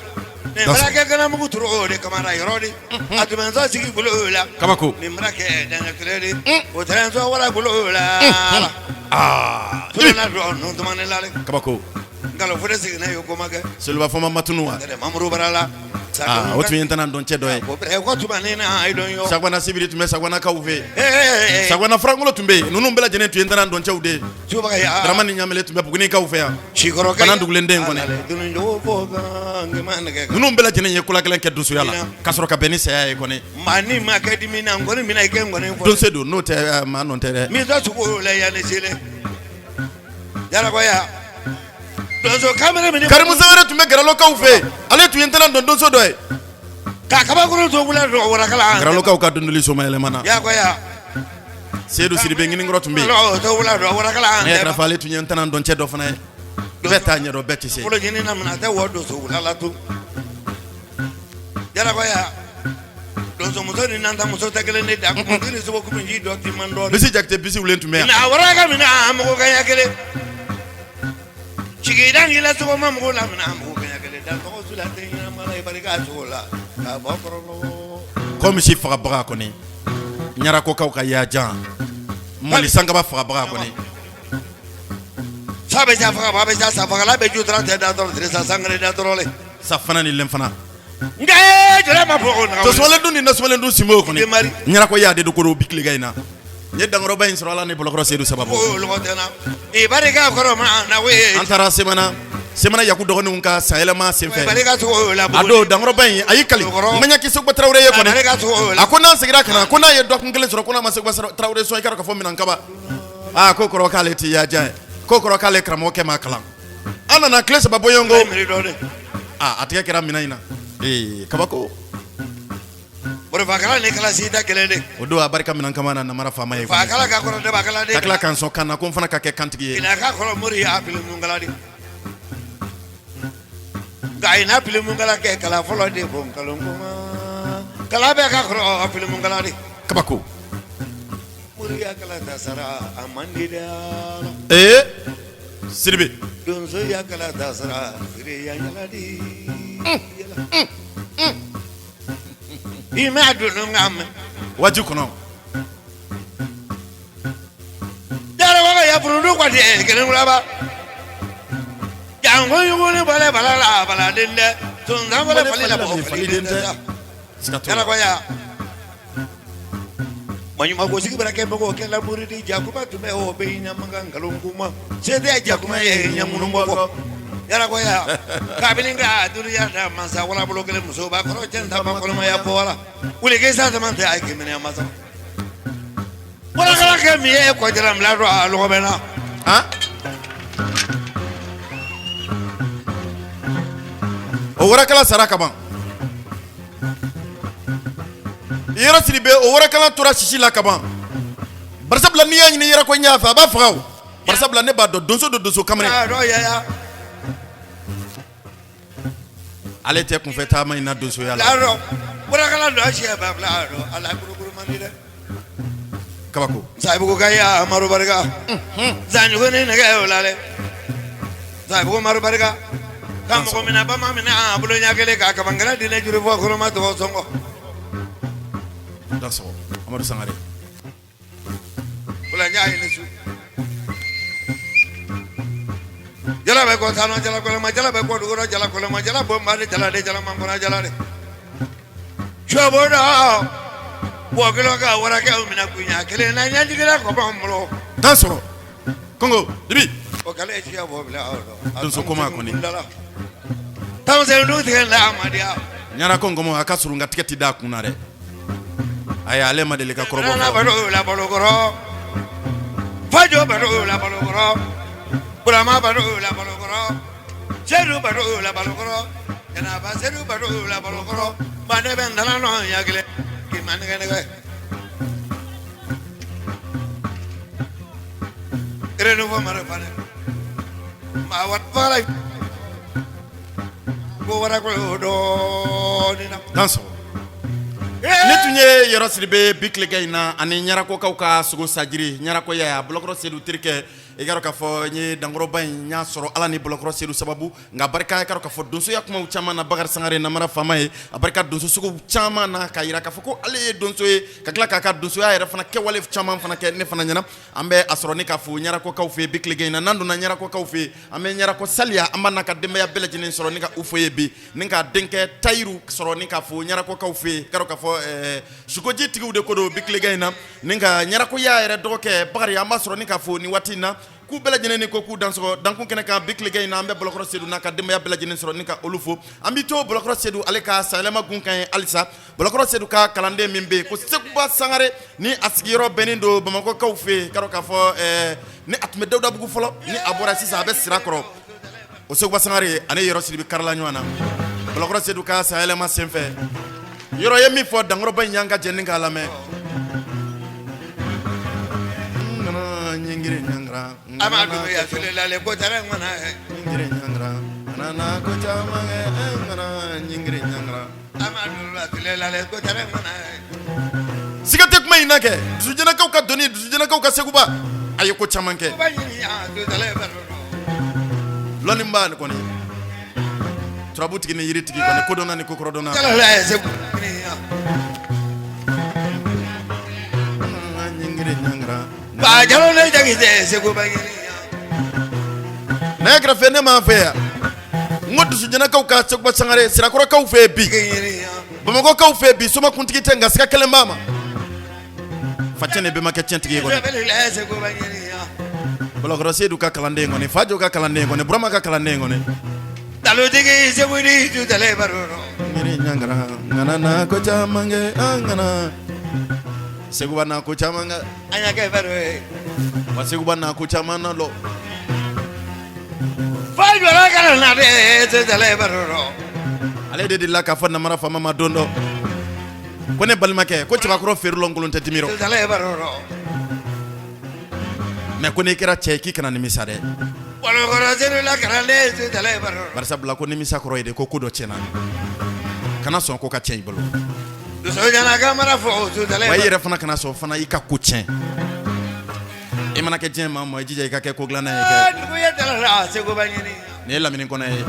Nin barakɛ ganamugu turu o de kamara yɔrɔ de. A tun bɛ n sɔn sigi bolo la. Kabako. Nin barakɛ danga kelen de. O tɛ n sɔn warakolo la. Aa. Tuna dɔn nun tuma ne la. Kabako. Nkalon fo de seginna ye ko ma kɛ. Seliba fɔma matunu wa? Mamuru bara la. Aa, o tun ye n tɛna dɔn cɛ dɔ ye. O ko tuma ne na i dɔn yɔ. Sagwana Sibiri tun bɛ Sagwanakaw fɛ yen. Sagwana Farankolo tun bɛ yen. Ninnu bɛɛ lajɛlen tun ye n tɛna dɔn cɛw de ye. Dramani Ɲamele tun bɛ Bugunikaw fɛ yan. Bana dugulen den kɔni. Ninnu bɛɛ lajɛlen ye kolagɛlɛn kɛ donsoya la ka sɔrɔ ka bɛn ni saya ye kɔni. Maa ni maa kɛ dimi na, n kɔni bɛna i kɛ n kɔni fɔ. Donso don, n'o tɛ maa nɔ tɛ dɛ. Min tɛ sogo la yan ni sele. Jarakɔya. Donso kamalen minɛ. Karimu Sangare tun bɛ Garalokaw fɛ yen. Ale tun ye n tɛna dɔn donso dɔ ye. Ka kabakuru to wula dɔ warakala. Garalokaw ka dondoli somayɛlɛmana. Jagoya. Seyidu Sidibe ŋininkɔrɔ tun bɛ yen. To wula dɔ warakala. Ne yɛrɛ ale tun ye n tɛna dɔn cɛ dɔ fana ye. Bɛɛ t'a ɲɛdɔn, bɛɛ tɛ se. Bolo ɲini na minɛ a tɛ wɔ donso wula la tun. Jarakɔya. Donsomuso ni nantamuso tɛ kelen de da. Kuntigi ni sogo kun ji dɔ ti man dɔ. Bisi Jakite bisi wulen tun bɛ yan. A waraka minɛ a mɔgɔ ka ɲɛ kelen. Sigida ni la sogo ma mɔgɔ la minɛ a mɔgɔ ka ɲɛ kelen. Da tɔgɔ su la tɛ ɲɛnama la i barika sogo la. K'a bɔ kɔrɔ. Ko misi fagabaga kɔni. Ɲarakokaw ka yajan. Mali sankaba fagabaga kɔni. Sa bɛ ja faga ba bɛ ja sa fagala bɛ ju tɛ da dɔrɔn sa sankelen da dɔrɔn le. Sa fana ni lɛn fana. Nka jɔn ma fɔ tosumalen dun ni nasumalen dun sinbo kɔni. Ɲarakɔ y'a de don ko bi tilegan in na. N ye dankɔrɔba in sɔrɔ Ala ni Bɔlɔkɔrɔ Seyidu sababu. An taara Semana, Semana Yaku dɔgɔninw ka sanyɛlɛma senfɛ. A don dankɔrɔba in a y'i kali Maɲaki Seguba Tarawele ye kɔni. A ko n'an seginna ka na ko n'a ye dɔgɔkun kelen sɔrɔ ko n'a ma Seguba Tarawele sɔn i ka dɔn k'a fɔ minɛn kaba. Aa ko kɔrɔ k'ale tɛ yajan ye. Ko kɔrɔ k'ale karamɔgɔkɛ ma kalan. An nana tile saba bɔɲɔgɔnko. Aa a tigɛ kɛra minɛn in na. Ee kabako. Fakala ni kalasi da kelen de. O don a barika minɛn kama na namara faama ye. Fakala ka kɔrɔ daba de. Ka tila k'an sɔn kan na ko n fana ka kɛ kantigi ye. Ka kɔrɔ mori y'a pilimunkala de. Nka a n'a pilimunkala kɛ kala fɔlɔ de ko nkalon kuma. Kala bɛɛ ka kɔrɔ pilimunkala de. Kabako. Moriya kala ta sara a man di dɛ. Ee Sidibe. Donsoya kala ta sara feere ya di. I m'a dun ka mɛn. Waati kɔnɔ. Jarabaga ya furudu kɔni kelen kulaba. Janko yugu ni bala bala la bala den dɛ. Sonsan fɔlɔ fali la bɔ fali den tɛ. Siga t'o la. Jarakɔya. Maɲumanko sigi bara kɛ mɔgɔw kɛla muridi jakuma tun bɛ o bɛ ɲamaga nkalon kuma se tɛ jakuma ye ɲamunun bɔ Jarakɔya kabini ka dunuya da mansa wala bolo kelen musoba kɔrɔ cɛ ta ma kɔnɔmaya bɔ wala wuli k'i sa sama tɛ a ye kɛmɛ masa warakala kɛ min ye kɔjara bila don a lɔgɔ bɛ na han o warakala sara kaban. Yɔrɔ Sidibe o warakala tora sisi la kaban. Barisabula n'i y'a ɲini yɛrɛ ko n y'a fɛ a b'a faga o. Barisabula ne b'a dɔn donso don donso kamalen. Ale tɛ kunfɛ taama in na donsoya la. Warakala don a siɲɛ 2000 dɔn ala kurukuru man di dɛ. Kabako. Sayibugu ka ya Amadu barika. Zanjugu ni nɛgɛ o la dɛ. Sayibugu Amadu barika. Ka mɔgɔ minɛ bama minɛ a bolo ɲɛ kelen k'a kabankɛla di ne juru fɔ kɔrɔma tɔgɔ sɔngɔ. Dansɔgɔ Amadu Sangare. O la n y'a ɲini su. Jala bɛ kɔ sanu jala kɔlɔma jala bɛ kɔ dugukolo jala kɔlɔma jala bɔ mali jala de jala mankɔrɔ jala de. Sɔbɔ dɔ bɔ kelen ka warakɛw minɛ kunya kelen na ɲɛjiginna kɔbɔn bolo. Dansɔgɔ Kɔngo Dibi. O kɛlen siya bɔ bila aw dɔn. Donso koma kɔni. Taamasiyɛn dun tigɛ la amadiya. Ɲara ko nkɔmɔ a ka surun ka tigɛ ti da a kun na dɛ. Ayi ale ma deli ka kɔrɔbɔ fɔ. Balo la balokɔrɔ. Fajo balo la balokɔrɔ. Burama balo la balokɔrɔ. Sedu balo la balokɔrɔ. Jɛnɛba Sedu balo la balokɔrɔ. Mande bɛ nana nɔ ɲɛ kelen. K'i ma nɛgɛ nɛgɛ. Renouveau mara fana. Maa wari fagala. Ko warakolo dɔɔnin na. Dansɔgɔ. Ne tun ye Yɔrɔ Sidibe bi tilegan in na ani Ɲarakɔkaw ka sogo sajiri Ɲarakɔ ya Bolokɔrɔ Sedu terikɛ i k'a dɔn k'a fɔ n ye dankɔrɔba in n y'a sɔrɔ Ala ni Bolokɔrɔ Sedu sababu nka barika i k'a dɔn k'a fɔ donsoya kumaw caman na Bakari Sangare namara faama ye a barika donso sogow caman na k'a jira k'a fɔ ko ale ye donso ye ka tila k'a ka donsoya yɛrɛ fana kɛwale caman fana kɛ ne fana ɲɛna an bɛ a sɔrɔ ni k'a fo Ɲarakɔkaw fɛ yen bi tilegan in na n'an donna Ɲarakɔkaw fɛ yen an bɛ Ɲarakɔ Saliya an b'a n'a ka denbaya bɛɛ lajɛlen sɔrɔ ni ka u fo yen bi ni ka denkɛ Tayiru sɔrɔ ni k'a fo Ɲarakɔkaw fɛ yen k'a dɔn k'a fɔ sukoji tigiw de ko don bi tilegan in na ni ka Ɲarakɔya yɛrɛ dɔgɔkɛ Bakari an b'a sɔrɔ ni k'a fo nin waati in na k'u bɛɛ lajɛlen ni ko k'u dansɔgɔ dankun kɛnɛ kan bi tilegan in na an bɛ Bolokɔrɔ Sedu n'a ka denbaya bɛɛ lajɛlen sɔrɔ ni ka olu fo an bɛ to Bolokɔrɔ Sedu ale ka sanyɛlɛma gun kan ye halisa Bolokɔrɔ Sedu ka kalanden min bɛ yen ko Sekuba Sangare ni a sigiyɔrɔ bɛnnen don Bamakɔkaw fɛ yen k'a dɔn k'a fɔ ni a tun bɛ Dawudabugu fɔlɔ ni a bɔra sisan a bɛ Sirakɔrɔ o Sekuba Sangare ani Yɔrɔ Sidibe karila ɲɔgɔn na Bolokɔrɔ Sedu ka sanyɛlɛma senfɛ Yɔrɔ ye min fɔ dankɔrɔba in y'an ka jɛ ni k'a lamɛn. Siga tɛ kuma in na kɛ dusujɛnɛkaw ka dɔnni dusujɛnɛkaw ka Sekuba a ye ko caman kɛ lɔnni kɔni turabutigi ni yiritigi kɔni kodɔnna ni kokɔrɔdɔnna ne kɛrɛfɛ ne m'a fɛ yan n ko dusujɛnɛkaw ka Sekuba Sangare Sirakɔrɔkaw fɛ yen bi Bamakɔkaw fɛ yen bi somakuntigi tɛ nka siga kelen b'a ma facɛ ni bɛnbakɛ tiɲɛtigi ye kɔni Bolokɔrɔ Sedu ka kalanden kɔni Fajo ka kalanden kɔni Burama ka kalanden kɔni Talotigi Segu ni jutalen baro ɲangara ŋana na ko caman kɛ an ŋana Seguba na ko caman kɛ an y'a kɛ baro ye wa Seguba na ko caman na lɔ Fa jɔra ka na de jutalen baro ale de delila k'a fɔ namara faama ma don dɔ ko ne balimakɛ ko cɛbakɔrɔ feere lɔnkolon tɛ dimi rɔ mais ko n'i kɛra cɛ ye k'i kana nimisa dɛ bari sabula ko nimisa kɔrɔ ye de ko ko dɔ tiɲɛna kana sɔn ko ka tiɲɛ i bolo wa i yɛrɛ fana kana sɔn fana i ka ko tiɲɛ i mana kɛ diɲɛ maa ma i jija i ka kɛ ko dilanna ye kɛ nin ye lamini kɔnɛ ye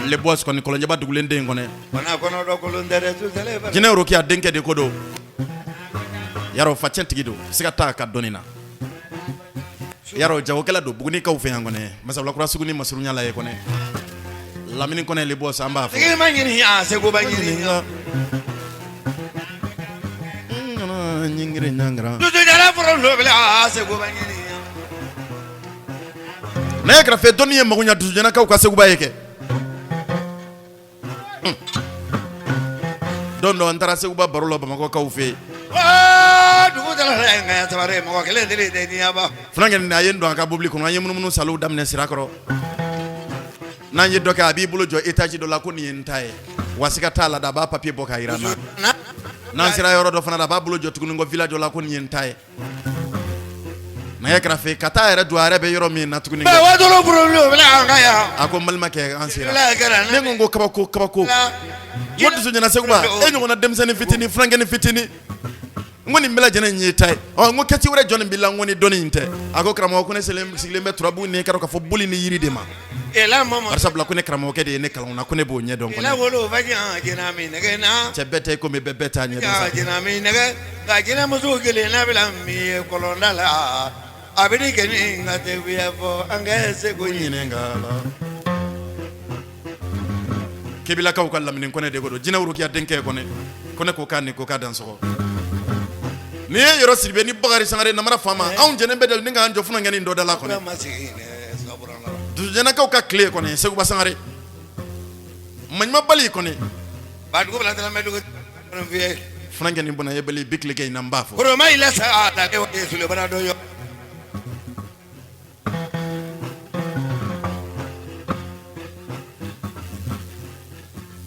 le boss kɔni kɔlɔnjɛba dugulen den kɔnɛ jinɛ rokiya denkɛ de ko don yarɔ facɛn tigi don siga t'a ka dɔnni na yarɔ jagokɛla don bugunikaw fɛ yan kɔnɛ masabulakura sugu ni masurunya la ye kɔnɛ lamini kɔnɛ le boss an b'a fɔ ne ye kɛrɛfɛ dɔnni ye mago ɲɛ dusujɛnɛkaw ka seguba ye kɛ Don dɔ n taara seguba baro la bamakɔkaw fɛ yen fulankɛ a ye n don a ka mobili kɔnɔ an ye munumunu salo daminɛ Sirakɔrɔ n'an ye dɔ kɛ a b'i bolo jɔ étage dɔ la ko nin ye n ta ye wa siga t'a la a b'a papier bɔ k'a jira n na n'an sera yɔrɔ dɔ fana la a b'a bolo jɔ tuguni ko villa dɔ la ko nin ye n ta ye na Nɛgɛ kɛrɛfɛ ka taa yɛrɛ don a yɛrɛ bɛ yɔrɔ min na tuguni. A ko n balimakɛ, an sera. Ne ko kabako kabako, ko dusu ɲɛna Seguba, e ɲɔgɔnna denmisɛnnin fitinin, funankɛnin fitinin, n ko nin bɛɛ lajɛlen y'i ta ye. Ɔ, n ko kɛci wɛrɛ jɔnni b'i la? N ko ni dɔnni in tɛ. A ko karamɔgɔ, ko ne sigilen bɛ turabu ni k'a fɔ boli ni yiri de ma, barisabula ko ne karamɔgɔkɛ de ye ne kalan na, ko ne b'o ɲɛdɔn. Cɛ bɛɛ tɛ komi bɛɛ t'a ɲɛdɔn. Nka jinɛmuso kelen labila min ye kɔlɔnda la, a bɛ kɛ ni ka tɛ fɔ an ka segu ɲininka la. Kebilakaw ka lamini kɔnɛ de ko don, jinɛ worokiya denkɛ kɔnɛ kɔnɛ ko k'a ni ko k'a dansɔgɔ. N'i ye yɔrɔ Sidibe ni Bakari Sangare namara faama, anw jɛnen bɛ deli ni k'an jɔ funankɛnin dɔ da la kɔnɛ. Dusujɛnakaw ka tile kɔnɛ, Seguba Sangare maɲumanbali kɔnɛ, funankɛnin bɔnna ye bali bi tile kɛ in na, n b'a fɔ.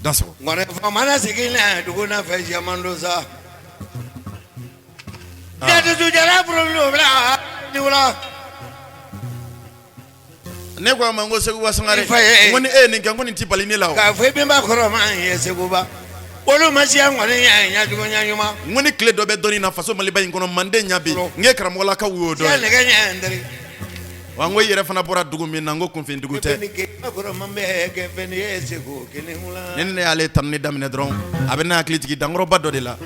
Dansɔgɔ. Ŋɔnɛ mana sigi la dugu na fɛ jaman don sa. Jatujɛla bila ni wula. Ne ko a ma, n ko Seguba Sangare, n ko ni e ye nin kɛ, n ko nin tɛ bali ne la o. K'a fɔ i bɛnba kɔrɔ ma ye Seguba. Olu ma siya ŋɔni ɲɛ ɲɛjugu ɲɛ ɲuman. N ko ni tile dɔ bɛ dɔnni na faso Maliba in kɔnɔ, manden ɲa bi, n k'e karamɔgɔlakaw y'o dɔn ye. Nɛgɛ ɲɛ n teri. Wa n ko i yɛrɛ fana bɔra dugu min na, n ko kunfin dugu tɛ. Ni ne y'ale tanuni daminɛ dɔrɔn, a bɛ ne hakili jigin dankɔrɔba dɔ de la.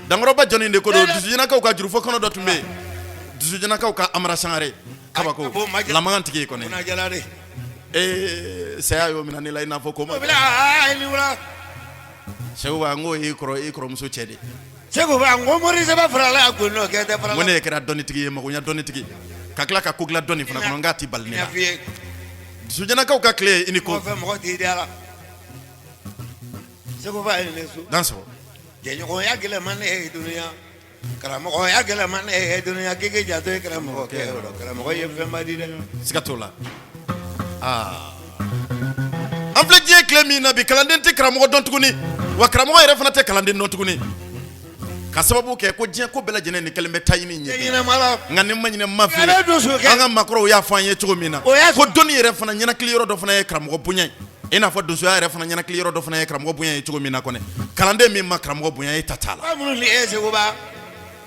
Dankɔrɔba jɔnni de ko don? Dusujɛnakaw ka jurufɔ kɔnɔ dɔ tun bɛ yen, Dusujɛnakaw ka Amara Sangare, kabako lamagan tigi kɔni. Ee, saya y'o minɛ ne la i n'a fɔ ko ma. Seguba, n ko i kɔrɔ, i kɔrɔmuso cɛ de. Seguba, n ko mori sɛbɛn farala kun n'o kɛ tɛ farala. N ko ne kɛra dɔnnitigi ye, magoɲa dɔnnitigi, ka tila ka ko dilan dɔnni fana kɔnɔ, n k'a ti bali ne la. Dusujɛnakaw ka tile, i ni ko. Mɔgɔ t'i da la. Seguba ye ne so. Dansɔgɔ. Jɛɲɔgɔnya gɛlɛman ne ye dunuya. Karamɔgɔya gɛlɛman ne ye dunuya, k'i k'i janto i karamɔgɔ kɛ o la, karamɔgɔ ye fɛnba di dɛ. Siga t'o la. Aa, an filɛ diɲɛ tile min na bi, kalanden tɛ karamɔgɔ dɔn tuguni, wa karamɔgɔ yɛrɛ fana tɛ kalanden dɔn tuguni, ka sababu kɛ ko diɲɛ ko bɛɛ lajɛlen ni kɛlen bɛ taɲini ye. Nka ni ma ɲinɛ ma fili, an ka maakɔrɔw y'a fɔ an ye cogo min na, ko dɔnni yɛrɛ fana ɲɛnakili yɔrɔ dɔ fana ye karamɔgɔ bonya ye, i n'a fɔ donsoya yɛrɛ fana ɲɛnakili yɔrɔ dɔ fana ye karamɔgɔ bonya ye cogo min na kɔnɛ, kalanden min ma karamɔgɔ bonya, e ta t'a la.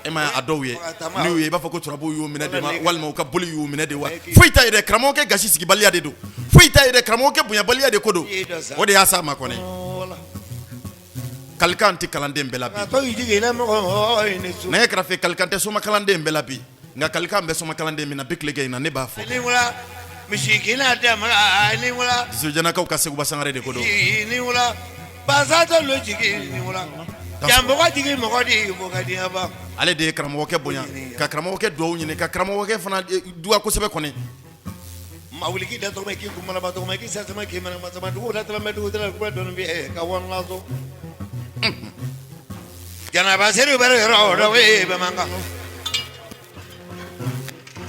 E ma a dɔw ye, n'u ye i b'a fɔ ko turabu y'u minɛ de ma, walima u ka boli y'u minɛ de wa, foyi t'a ye dɛ, karamɔgɔkɛ gasi sigibaliya de don, foyi t'a ye dɛ, karamɔgɔkɛ bonyabaliya de ko don, o de y'a s'a ma kɔnɛ. Kalikan tɛ kalanden bɛɛ la bi. Nɛgɛ kɛrɛfɛ, kalikan tɛ soma kalanden bɛɛ la bi, nka kalikan bɛ soma kalanden min na bi tile in na, ne b'a fɔ. Dusujɛnakaw ka Seguba Sangare de ko don. Ale de ye karamɔgɔkɛ bonya, ka karamɔgɔkɛ dugawu ɲini, ka karamɔgɔkɛ fana duga kosɛbɛ kɔni. Ma wuli k'i da tɔgɔma, k'i kun malaba tɔgɔma, k'i sasama, k'i mana sama dugu la tɛmɛ dugu tɛmɛ kuma dɔnni bɛ ka wɔn so. Janaba seri bɛ yɔrɔ dɔ ye bamanankan.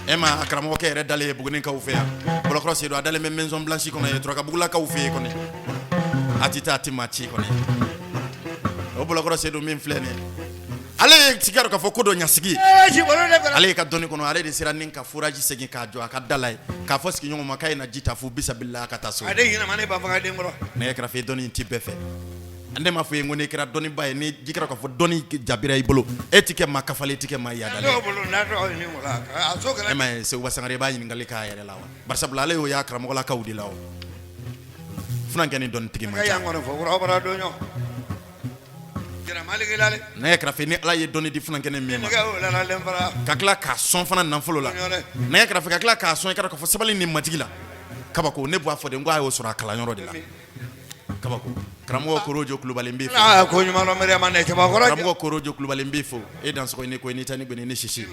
E ma karamɔgɔkɛ yɛrɛ dalen ye Bugunikaw fɛ yan, Bɔlɔkɔrɔ Sedu, a dalen bɛ Maison Blanche kɔnɔ yen, Turakabugulakaw fɛ yen kɔni, a tɛ taa, a tɛ maa ci kɔni. O Bɔlɔkɔrɔ Sedu min filɛ nin ye, ale ye sika dɔn k'a fɔ ko dɔ ɲasigi ye ale ye ka dɔnni kɔnɔ, ale de sera ni ka forage segin k'a jɔ a ka da la ye, k'a fɔ sigiɲɔgɔn ma k'a ye na ji ta fu bisabila ka taa so. Nɛgɛ kɛrɛfɛ, dɔnni in tɛ bɛɛ fɛ. Ne m'a fɔ ye ko n'i kɛra dɔnniba ye, ni ji kɛra k'a fɔ dɔnni jabira i bolo, e ti kɛ maa kafalen, e ti kɛ maa yadalen. E ma ye, Seguba Sangare, i b'a ɲininkali k'a yɛrɛ la wa, barisabula ale y'o y'a karamɔgɔlakaw de la o funankɛ ni dɔnnitigi man ca. Nɛgɛ kɛrɛfɛ, ni Ala ye dɔnni di funankɛnin min ma, ka tila k'a sɔn fana nafolo la, nɛgɛ kɛrɛfɛ, ka tila k'a sɔn i k'a dɔn k'a fɔ sabali ni majigi la, kabako. Ne b'a fɔ de, n ko a y'o sɔrɔ a kalanyɔrɔ de la, kabako. Karamɔgɔ Korojo Kulubali, n b'i fo. Ko ɲuman Karamɔgɔ Korojo Kulubali, n b'i fo. E dansɔgɔ, ni ko ni ta ni gbɛni ni sisi.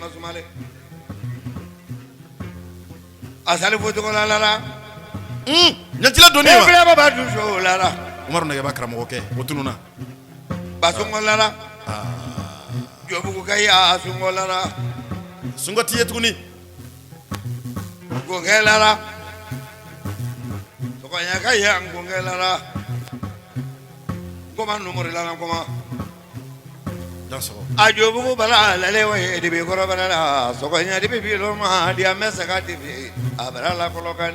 A sali fo tɔgɔ la la. Ɲɛtila donni wa. Baba dusu la la. Umaru Nɛgɛba karamɔgɔkɛ, o tununna. Basungɔ la la. Jɔbugu ka ya sungɔ la la. Sungɔ ti ye tuguni. Gɔnkɛ la la. Tɔgɔya ka ya gɔnkɛ la la. Kɔma numori la la kɔma. A jobugu bala lale wa de bɛ kɔrɔbara la sɔgɔnya de bɛ bi ma di an bɛ saga de bɛ a bara la kɔlɔkan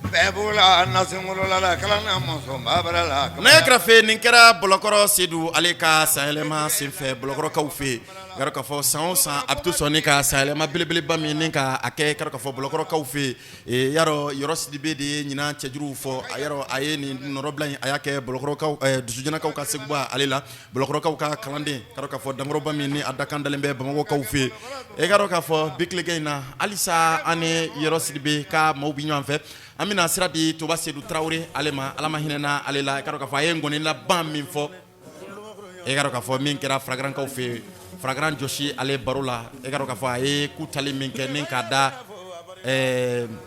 bɛɛ b'o la nasenkɔrɔla la kalan na mɔnzɔn bara la. Nɛgɛ kɛrɛfɛ nin kɛra Bɔlɔkɔrɔ Sedu ale ka sanyɛlɛma senfɛ Bɔlɔkɔrɔkaw fɛ yen i k'a dɔn k'a fɔ san o san a bɛ to sɔn ni ka sanyɛlɛma belebeleba min ni ka a kɛ i k'a dɔn k'a fɔ Bɔlɔkɔrɔkaw fɛ yen yarɔ Yɔrɔ Sidibe de ye ɲinan cɛjuruw fɔ a yarɔ a ye nin nɔrɔbila in a y'a kɛ Bɔlɔkɔrɔkaw Dusujɛnakaw ka Seguba ale la Bɔlɔkɔrɔkaw ka kalanden k'a dɔn k'a fɔ dankɔrɔba min ni a dakan dalen bɛ Bamakɔkaw fɛ yen e k'a dɔn k'a fɔ bi tilegan in na halisa an ni Yɔrɔ Sidibe ka maaw bɛ ɲɔgɔn fɛ an bɛna sira di Toba Sedu Tarawele ale ma Ala ma hinɛna ale la i k'a dɔn k'a fɔ a ye nkɔni laban min fɔ e k'a dɔn k'a fɔ min kɛra Faragarankaw fɛ yen Faragaran jɔsi ale baro la e k'a dɔn k'a fɔ a ye ku tali min kɛ ni k'a da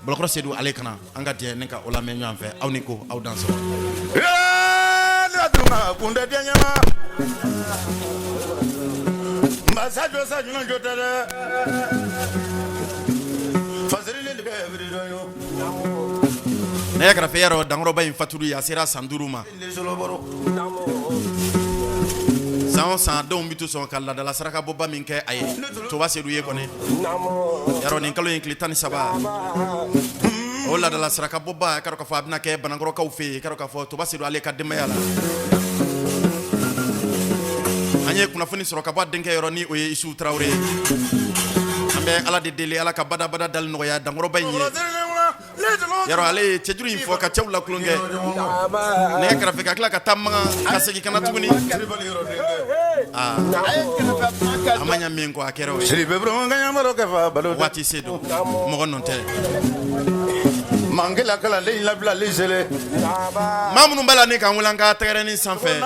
Bɔlɔkɔrɔ Sedu ale kana an ka jɛ ni ka o lamɛn ɲɔgɔn fɛ aw ni ko aw dansɔgɔ. Nɛgɛ kɛrɛfɛ yarɔ dankɔrɔba in fatuli a sera san 5 ma. San o san denw bɛ to sɔn ka laadala sarakabɔba min kɛ a ye Toba Sedu ye kɔni yarɔ nin kalo in tile 13 o laadala sarakabɔba k'a dɔn k'a fɔ a bɛna kɛ Banankɔrɔkaw fɛ yen k'a dɔn k'a fɔ Toba Sedu ale ka denbaya la an ye kunnafoni sɔrɔ ka bɔ a denkɛ yɔrɔ ni o ye Isu Tarawele ye an bɛ Ala de deli Ala ka badabada dali nɔgɔya dankɔrɔba in ye yarɔ ale ye cɛjuru in fɔ ka cɛw la tulonkɛ nɛgɛ kɛrɛfɛ ka tila ka taa Makan ka segin ka na tuguni aa a ma ɲa min kɔ a kɛra o ye waati se don mɔgɔ nɔ tɛ maa minnu b'a la ni k'an wele an ka tɛgɛrɛnin sanfɛ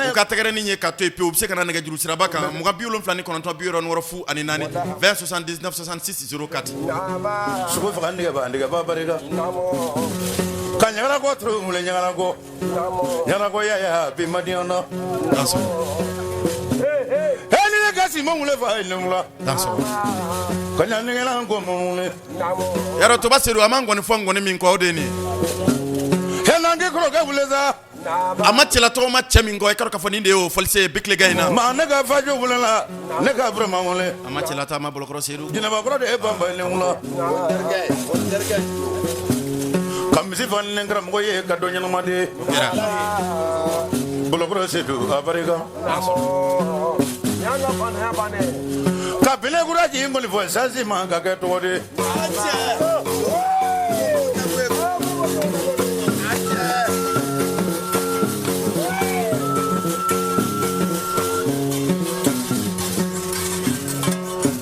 u ka tɛgɛrɛnin ye ka to yen pewu u bɛ se ka na nɛgɛjuru siraba kan 79 64 04 20 79 66 04 sogo faga nɛgɛba nɛgɛba barika ka ɲagara kɔ turu wele ɲagara kɔ ɲagara kɔ ya ya bi madiyan na he ni ne ka si ma wele fa ne wula ka ɲa nɛgɛla ko ma wele yarɔ Toba Sedu a ma nkɔni fɔ nkɔni min kɔ o de ye nin ye he n'an k'i kɔrɔkɛ wele sa a ma cɛla tɔgɔ ma cɛ min kɔ i k'a dɔn k'a fɔ nin de y'o fɔlisen ye bi tilegan in na maa ne ka fajɔ wele la ne ka vraiment wele a ma cɛla taama Bɔlɔkɔrɔ Sedu jinɛbakɔrɔ de ye banba ne wula ka misi fa ni karamɔgɔ ye ka dɔ ɲɛnama de Bɔlɔkɔrɔ Sedu a barika ka bele kura jigin nkɔni fɔ sansi ma ka kɛ tɔgɔ de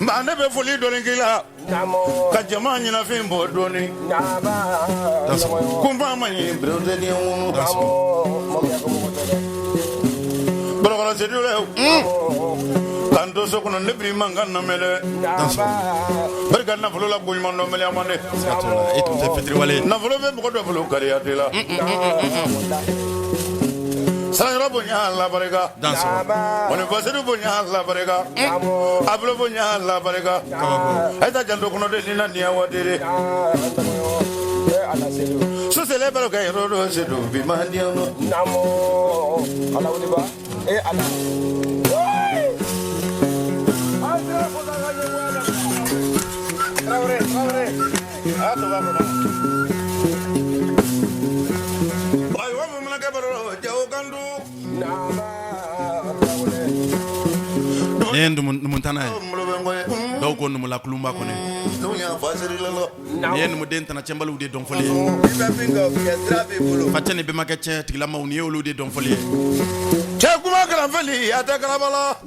Nka ne bɛ foli dɔɔni k'i la ka jama ɲɛnafin bɔ dɔɔni kunfa ma ɲi bereden Bɔlɔkɔrɔ Sedu k'an to so kɔnɔ ne b'i mankan lamɛn dɛ barika nafolo la ko ɲuman dɔn mɛlɛ man dɛ e tun tɛ fitiriwale ye nafolo bɛ mɔgɔ dɔ bolo kariya t'i la Sanayɔrɔ bonya la barika Bɔnifasiri bonya la barika a bonya la barika a ye taa janto kɔnɔ de ni na niya waati de su selen baro kɛ yɔrɔ dɔ Sedu bi man di Ayiwa bamanankɛ baro jago kan Nin ye numutana ye dɔw ko numula kulunba kɔni nin ye numuden tana cɛbaliw de dɔnfɔli ye facɛ ni bɛnbakɛ cɛ tigilamaw nin ye olu de dɔnfɔli ye cɛ kuma kalanfɛli a tɛ kalaba la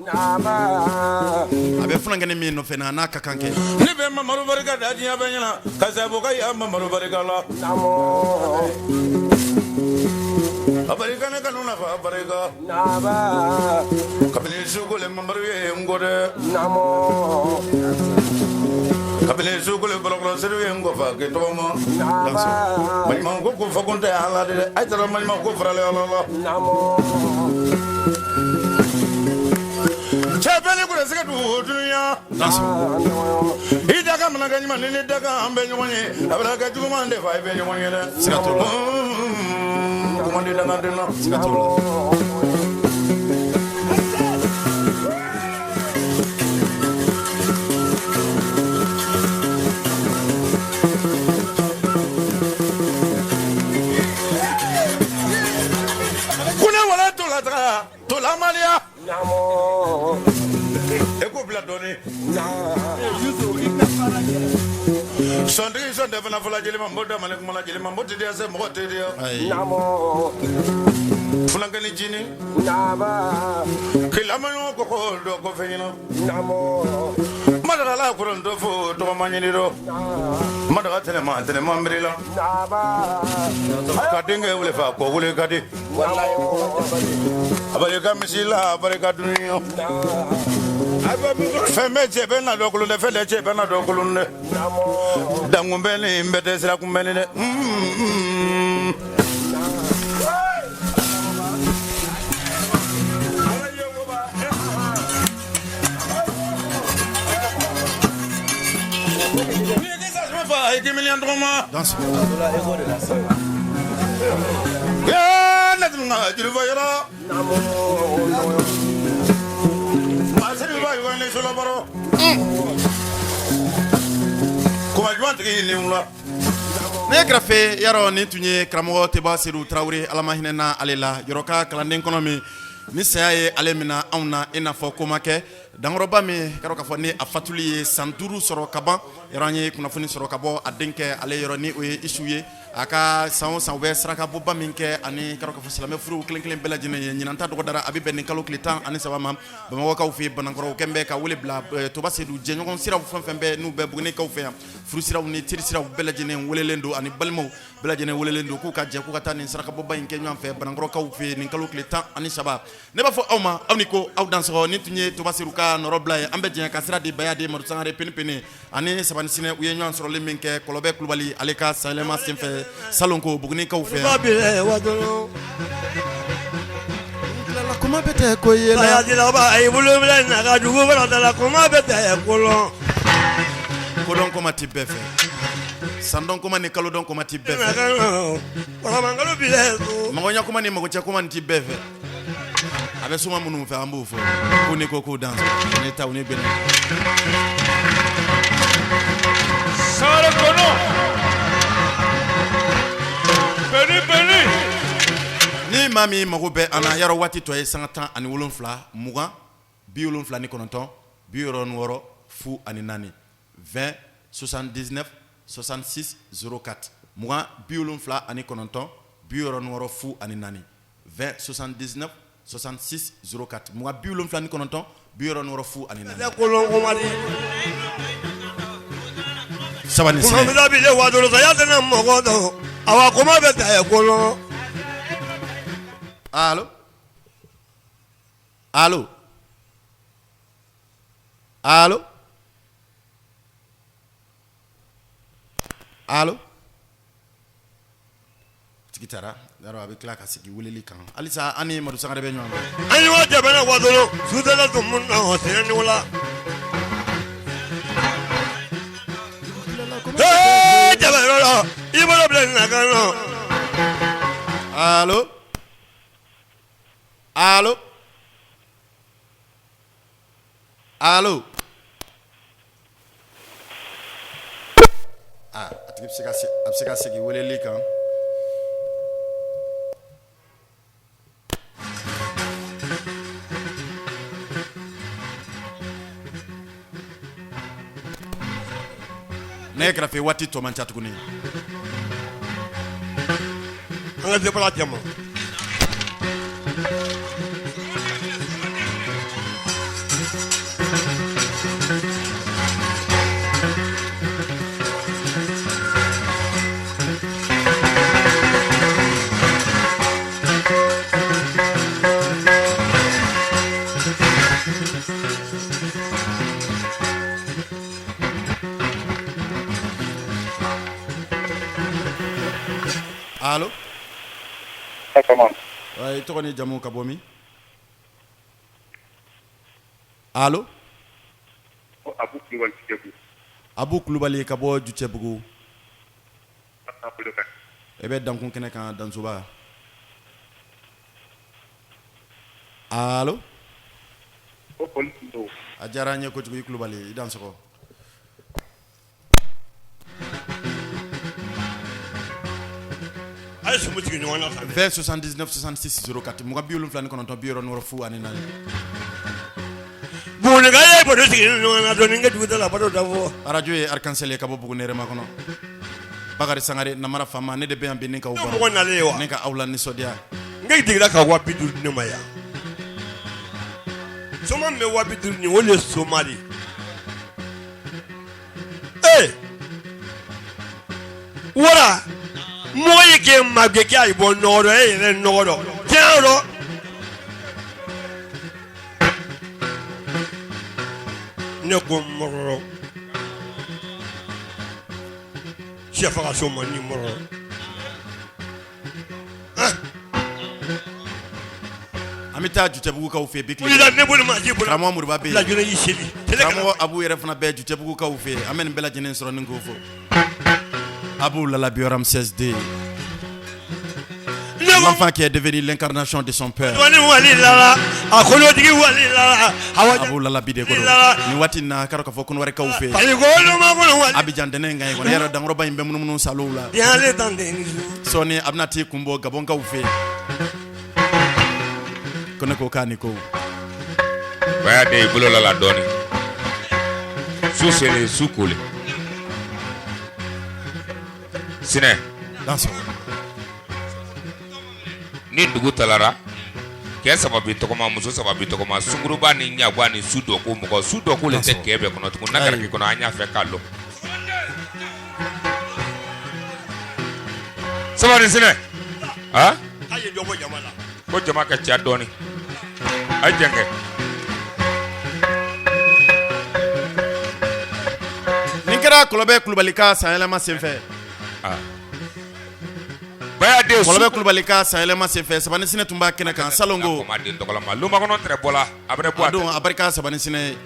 a bɛ funankɛnin min nɔfɛ na n'a ka kan kɛ ne bɛ Mamadu barika da diɲɛ bɛɛ ɲɛna ka sabu ka ya Mamadu barika la a barika ne kanu nafa barika kabini sukole Mamadu ye n kɔ dɛ kabini sukole Bɔlɔkɔrɔ Sedu ye n kɔ fa k'i tɔgɔ ma maɲuman ko ko fɔ kun tɛ ala de dɛ a ye taara maɲuman ko faralen ala la cɛ bɛɛ ni gɛrɛsɛgɛ don dunuya i dakan mana kɛ ɲuman ni ne dakan an bɛ ɲɔgɔn ye a bɛ kɛ juguman de fa i bɛ ɲɔgɔn ye dɛ siga t'o la kuma di dangaden na siga t'o la. Tolamaliya e k'o bila dɔɔnin sɔntigi sɔn tɛ fana fɔla jeli ma n b'o da mali kuma la jeli ma n b'o tɛ diya se mɔgɔ tɛ diya fulankɛ ni jini k'i lamɔɲɔgɔn kɔkɔ dɔ kɔfɛ ɲɛna madagala kɔrɔntɔ fo tɔgɔma ɲini dɔ madaga tɛnɛma tɛnɛma miiri la ka denkɛ wele fa kɔ wele ka di a barika misi la a barika dunuya fɛn bɛɛ cɛ bɛ na dɔ kolon dɛ fɛn dɛ cɛ bɛ na dɔ kolon dɛ dankun bɛ nin bɛɛ tɛ sira kun bɛ nin dɛ. Ne kɛrɛfɛ yarɔ nin tun ye karamɔgɔ Teba Sedu Tarawele Ala ma hinɛna ale la yɔrɔ ka kalanden kɔnɔ min ni saya ye ale minɛ anw na i n'a fɔ ko ma kɛ dankɔrɔba min k'a k'a fɔ ni a fatuli ye san 5 sɔrɔ ka ban yɔrɔ an ye kunnafoni sɔrɔ ka bɔ a denkɛ ale yɔrɔ ni o ye Isu ye a ka san o san u bɛ sarakabɔba min kɛ ani k'a fɔ silamɛ furu kelen kelen bɛɛ lajɛlen ye ɲinan ta dɔgɔdara a bɛ bɛn nin kalo tile 13 ma Bamakɔkaw fɛ yen Banankɔrɔ kɛlen bɛ ka wele bila Toba Sedu jɛɲɔgɔn siraw fɛn fɛn bɛ n'u bɛ Bugunikaw fɛ yan furu siraw ni teri siraw bɛɛ lajɛlen welelen don ani balimaw bɛɛ lajɛlen welelen don k'u ka jɛ k'u ka taa nin sarakabɔba in kɛ ɲɔgɔn fɛ Banankɔrɔkaw fɛ yen nin kalo tile 13 ne b'a fɔ aw ma aw ni ko aw dansɔgɔ nin tun ye Toba Sedu ka nɔrɔbila ye an bɛ jɛ ka sira di Baya den Madu Sangare Pene Pene ani Sabani Sinɛ u ye ɲɔgɔn sɔrɔli min kɛ Kɔlɔbɛ Kulubali ale ka sanyɛlɛma senfɛ salon ko Bugunikaw fɛ kuma bɛ tɛ ko ye a bolo na dugu la kuma bɛ tɛ kolon kodɔn koma tɛ bɛɛ fɛ sandɔn koma ni kalodɔn koma tɛ bɛɛ fɛ magoɲɛ kuma ni magocɛ kuma tɛ bɛɛ fɛ a bɛ suma minnu fɛ an b'o fɔ ko ni ko k'u dan ne ta ne bɛn sari kɔnɔ bɛni bɛni ni maa min mago bɛ an na yarɔ waati tɔ ye sanga 17 20 79 66 04 20 79 66 04 20 79 66 04 20 79 66 04 20 79 66 04 Sabani Sinɛ awa kuma bɛ tɛ kolon allo allo allo allo tigi taara yarɔ a bɛ tila ka segin weleli kan halisa an ni Madu Sangare bɛ ɲɔgɔn kan an y'o jamana wadolo sutala tun mun na o sɛnɛ la jamana la i bolo bila na kan nɔ allo allo allo aa a tigi bɛ se ka a bɛ se ka segin weleli kan ne kɛrɛfɛ waati tɔ man ca tuguni an ka sebala jama Allo i tɔgɔ ni jamu ka bɔ min allo Abu Kulubali ka bɔ Jucɛbugu e bɛ dankun kɛnɛ kan Dansoba allo a diyara an ye kojugu i Kulubali i dansɔgɔ A ye sumu sigi ɲɔgɔn na tan 20 79 66 04 29 66 04. Bugunika ye baro sigi ɲɔgɔn na dɔɔni n ka dugu la baro da fɔ. Arajo ye Arc-en-Ciel ye ka bɔ Buguni yɛrɛma kɔnɔ. Bakari Sangare namara faama ne de bɛ yan bi ni k'aw baro. Mɔgɔ nalen ye wa? Ne ka aw la nisɔndiya. N ka jiginna ka 50 000 di ne ma yan. Soma min bɛ 50 000 nin o de ye soma de ye. Ee wara mɔgɔ ye k'e magɛn k'a y'i bɔ nɔgɔ rɔ e yɛrɛ nɔgɔ rɔ tiɲɛ rɔ. Ne ko mɔrɔ sɛfaga soma ni mɔrɔ. An bɛ taa Jucɛbugukaw fɛ bi Wulila ne bolo ma ji bolo. Karamɔgɔ Moriba bɛ yen. Lajɛnɛ y'i seli. Karamɔgɔ Abu yɛrɛ fana bɛ Jucɛbugukaw fɛ yen. An bɛ nin bɛɛ lajɛlen sɔrɔ ni k'o fo. Abu Lalabi Ramsès II. L'enfant qui est devenu l'incarnation de son père. Wali wali lala a kolotigi wali lala awa Abu Lalabi de ko don. Nin waati in na a ka dɔn k'a fɔ Kɔnɔwarikaw fɛ yen. Farikolo ma kɔnɔ wali. Abidjan dɛnɛ in kan yen kɔni yɛrɛ dankɔrɔba in bɛ munumunu salow la. Diɲɛ tan den ni su. Sɔɔni a bɛna t'i kun bɔ Gabɔnkaw fɛ yen. Ko ne ko k'a ni ko. Baya de bolo la la dɔɔni su selen su kolen sinɛ ni dugu talara kɛ saba bi tɔgɔma muso saba bi tɔgɔma sunguruba ni ɲagwa ni su dɔ ko mɔgɔ su dɔ ko le tɛ kɛ bɛɛ kɔnɔ tugun n'a kɛra k'i kɔnɔ an y'a fɛ k'a lɔn saba ni sinɛ a K'a ye dɔ bɔ jama la. ko jama ka ca dɔɔni a ye jɛn kɛ Nin kɛra Kɔlɔbɛ Kulubali ka sanyɛlɛma senfɛ. Baya den Kɔlɔbɛ Kulubali ka sanyɛlɛma senfɛ Sabani Sinɛ tun b'a kɛnɛ kan salon ko. Kɔma den tɔgɔ ma lumakɔnɔ tɛrɛ bɔla a bɛ bɔ A don a barika Sabani Sinɛ ye.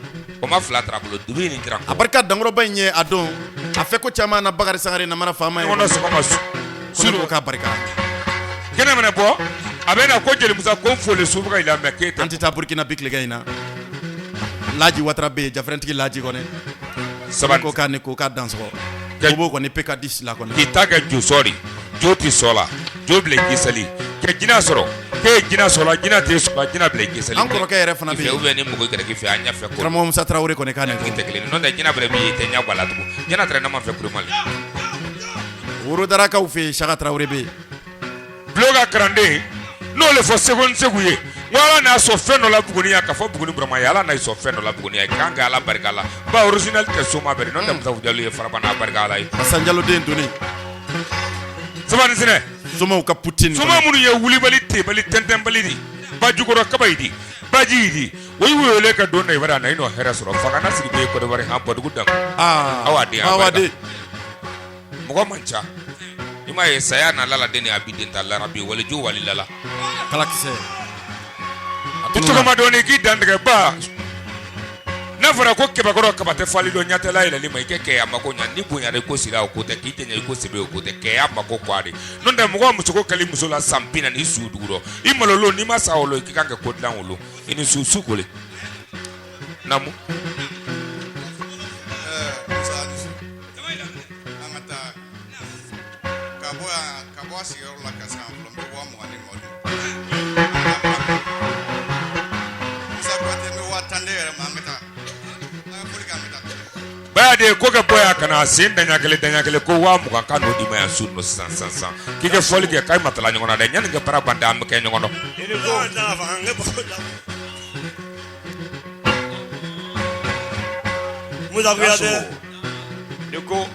Kɔma fila tara bolo dugu ni jira A barika dankɔrɔba in ye a don a fɛ ko caman na Bakari Sangare namara faama ye. Ɲɔgɔn sɔgɔma su Ko ne ko k'a barika. Kɛnɛ mana bɔ a bɛ na ko jeli Musa ko n fole su bɛ ka yɛlɛ mɛ k'e tɛ. An tɛ taa Burukina bi tilegan in na. Laji Watara bɛ yen Jafɛrɛntigi Laji kɔni. Sabali ko k'a ni ko k'a dansɔgɔ. Bobo kɔni PK10 la kɔni. K'i ta kɛ josɔ de jo tɛ sɔ la jo bila i sali ka jinɛ sɔrɔ k'e ye jinɛ sɔrɔ la jinɛ tɛ sɔrɔ la jinɛ bila i sali. An kɔrɔkɛ yɛrɛ fana bɛ yen. Ou bien ni mɔgɔ kɛra k'i fɛ an ɲɛ fɛ ko. Karamɔgɔ Musa Tarawele kɔni k'a ni ko. Tɛ kelen ye n'o tɛ jinɛ bɛrɛ min ye i tɛ ɲɛ bɔ a la tugun jinɛ tɛrɛ n'a ma fɛ kuruma le. Worodarakaw fɛ yen Saka Tarawele bɛ yen. Bulon ka kalanden n'o le fɔ segu ni segu ye n ko ala n'a sɔn fɛn dɔ la Buguni yan ka fɔ Buguni Burama ye ala n'a sɔn fɛn dɔ la Buguni yan k'an ka ala barika la ba original tɛ soma bɛrɛ n'o tɛ Musa Jalo ye faraba n'a barika ala ye. Asan Jalo den doni. Sabani Sinɛ. Somaw ka Poutine. Soma minnu ye wulibali tebali tɛntɛnbali di bajukɔrɔ kaba yi di baji yi di o y'u wele ka don na i b'a na i n'o hɛrɛ sɔrɔ fanga na sigi bɛ Côte d'Ivoire han bɔdugu dan. Aa awa den awa den. Mɔgɔ man ca i m'a ye saya n'a lala den a bi den ta larabi waliju wali lala. Kalakisɛ. I tɔgɔma dɔɔni k'i dantigɛ ba n'a fɔra ko kɛmɛkɔrɔ kaba tɛ fali dɔn ɲatɛla yɛlɛli ma i kɛ kɛya mako ɲa ni bonyara i ko sira o ko tɛ k'i janya i ko sebe o ko tɛ kɛya mako ko a de n'o tɛ mɔgɔ musoko kɛli muso la san 40 i su dugu rɔ i malolo n'i ma sa o lo i kan kɛ ko dilan o lo i ni su su kole naamu. An ka taa ka bɔ yan ka bɔ a sigiyɔrɔ la ka se yan fɔlɔ n bɛ 20,000 di Madu Musa Kuyate n bɛ 10,000 di e yɛrɛ ma an bɛ taa an ka foli kɛ an bɛ taa. Baya de ko ka bɔ yan ka na sen daɲɛ kelen daɲɛ kelen ko 20,000 ka n'o d'i ma yan su nɔ sisan sisan sisan k'i kɛ fɔli kɛ k'a ma tala ɲɔgɔn na dɛ yanni ka baara ban an bɛ kɛ ɲɔgɔn dɔn. Musa Kuyate. Ne ko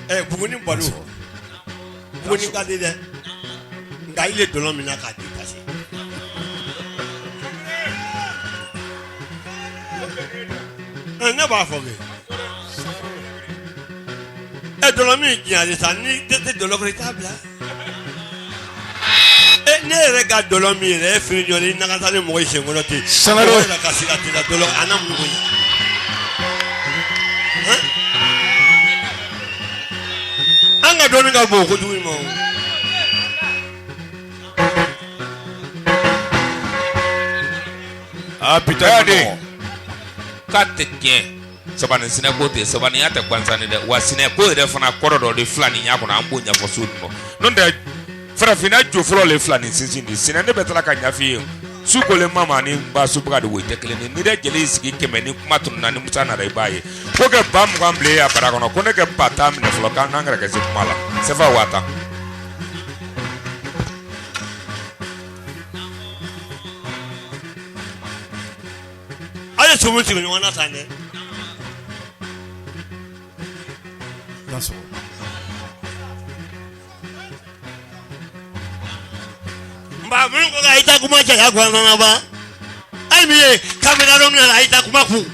ɛ Buguni balo Buguni ka di dɛ nka i ye dɔlɔ min na k'a di pase. Ne b'a fɔ kɛ ɛ dɔlɔ min diɲɛ sa ni tɛ dɔlɔ kɔrɔ i t'a bila. Ne yɛrɛ ka dɔlɔ min yɛrɛ e fini jɔ ni nakasa ni mɔgɔ i senkɔrɔ ten. Sangare. Mɔgɔ yɛrɛ ka sira t'i la dɔlɔ a n'a mun ko ye. An ka dɔnni ka bon kojugu ma o. Aa bi ta Baya ma de nɔgɔn. k'a tɛ tiɲɛ Sabani sinɛ ko tɛ sabaniya tɛ gansan di dɛ, wa sinɛ ko yɛrɛ fana kɔrɔ dɔ de filaniya kɔnɔ, an b'o ɲɛfɔ su kɔnɔ. N'o tɛ farafinna jo fɔlɔ le filani sinsin di. Sinɛ ne bɛ tila ka ɲɛf'i ye su kolen mama ni ba subaga de wo tɛ kelen ye. N'i yɛrɛ jeli sigi kɛmɛ ni kuma tununna ni Musa nana i b'a ye ko kɛ 20,000 bila ya bara kɔnɔ ko ne kɛ 10,000 minɛ fɔlɔ k'an k'an kɛrɛ se kuma la sefa 10,000. A ye sogo sigi ɲɔgɔn na tan dɛ. Nba minnu ko k'a ta kuma caya gansan ba ayi min ye kamera dɔ minɛ a y'i ta kuma kun.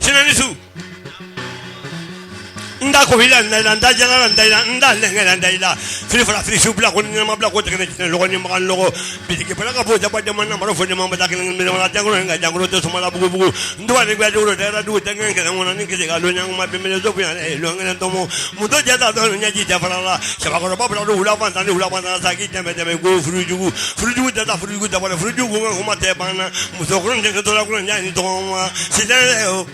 Sinɛ ni su. N da ko la n da n da jala n da n da lɛnkɛ la n da la fili fara fili su bila ko ɲɛnama bila ko tɛgɛ tiɲɛ lɔgɔ ni makan lɔgɔ bitigi bala ka fɔ jaba jama na maro fɔ jama ba kelen kelen jankoro nka jankoro tɛ suma la bugubugu n dɔgɔ ni gbajugu tɛ dugu tɛ kɛlɛ kɔnɔ ni kelen ka lon ɲanguma bɛnbele so bonya lon kelen tɔmɔ muso jɛ ta dɔn ɲɛji jafara la sabakɔrɔba bila don wula fan tan ni wula fan tan sa k'i dɛmɛ dɛmɛ ko furujugu furujugu tɛ taa furujugu dabɔ furujugu ko kuma tɛ banna muso kurun tɛ tɔla kurun ɲa ni tɔgɔ ma sisan o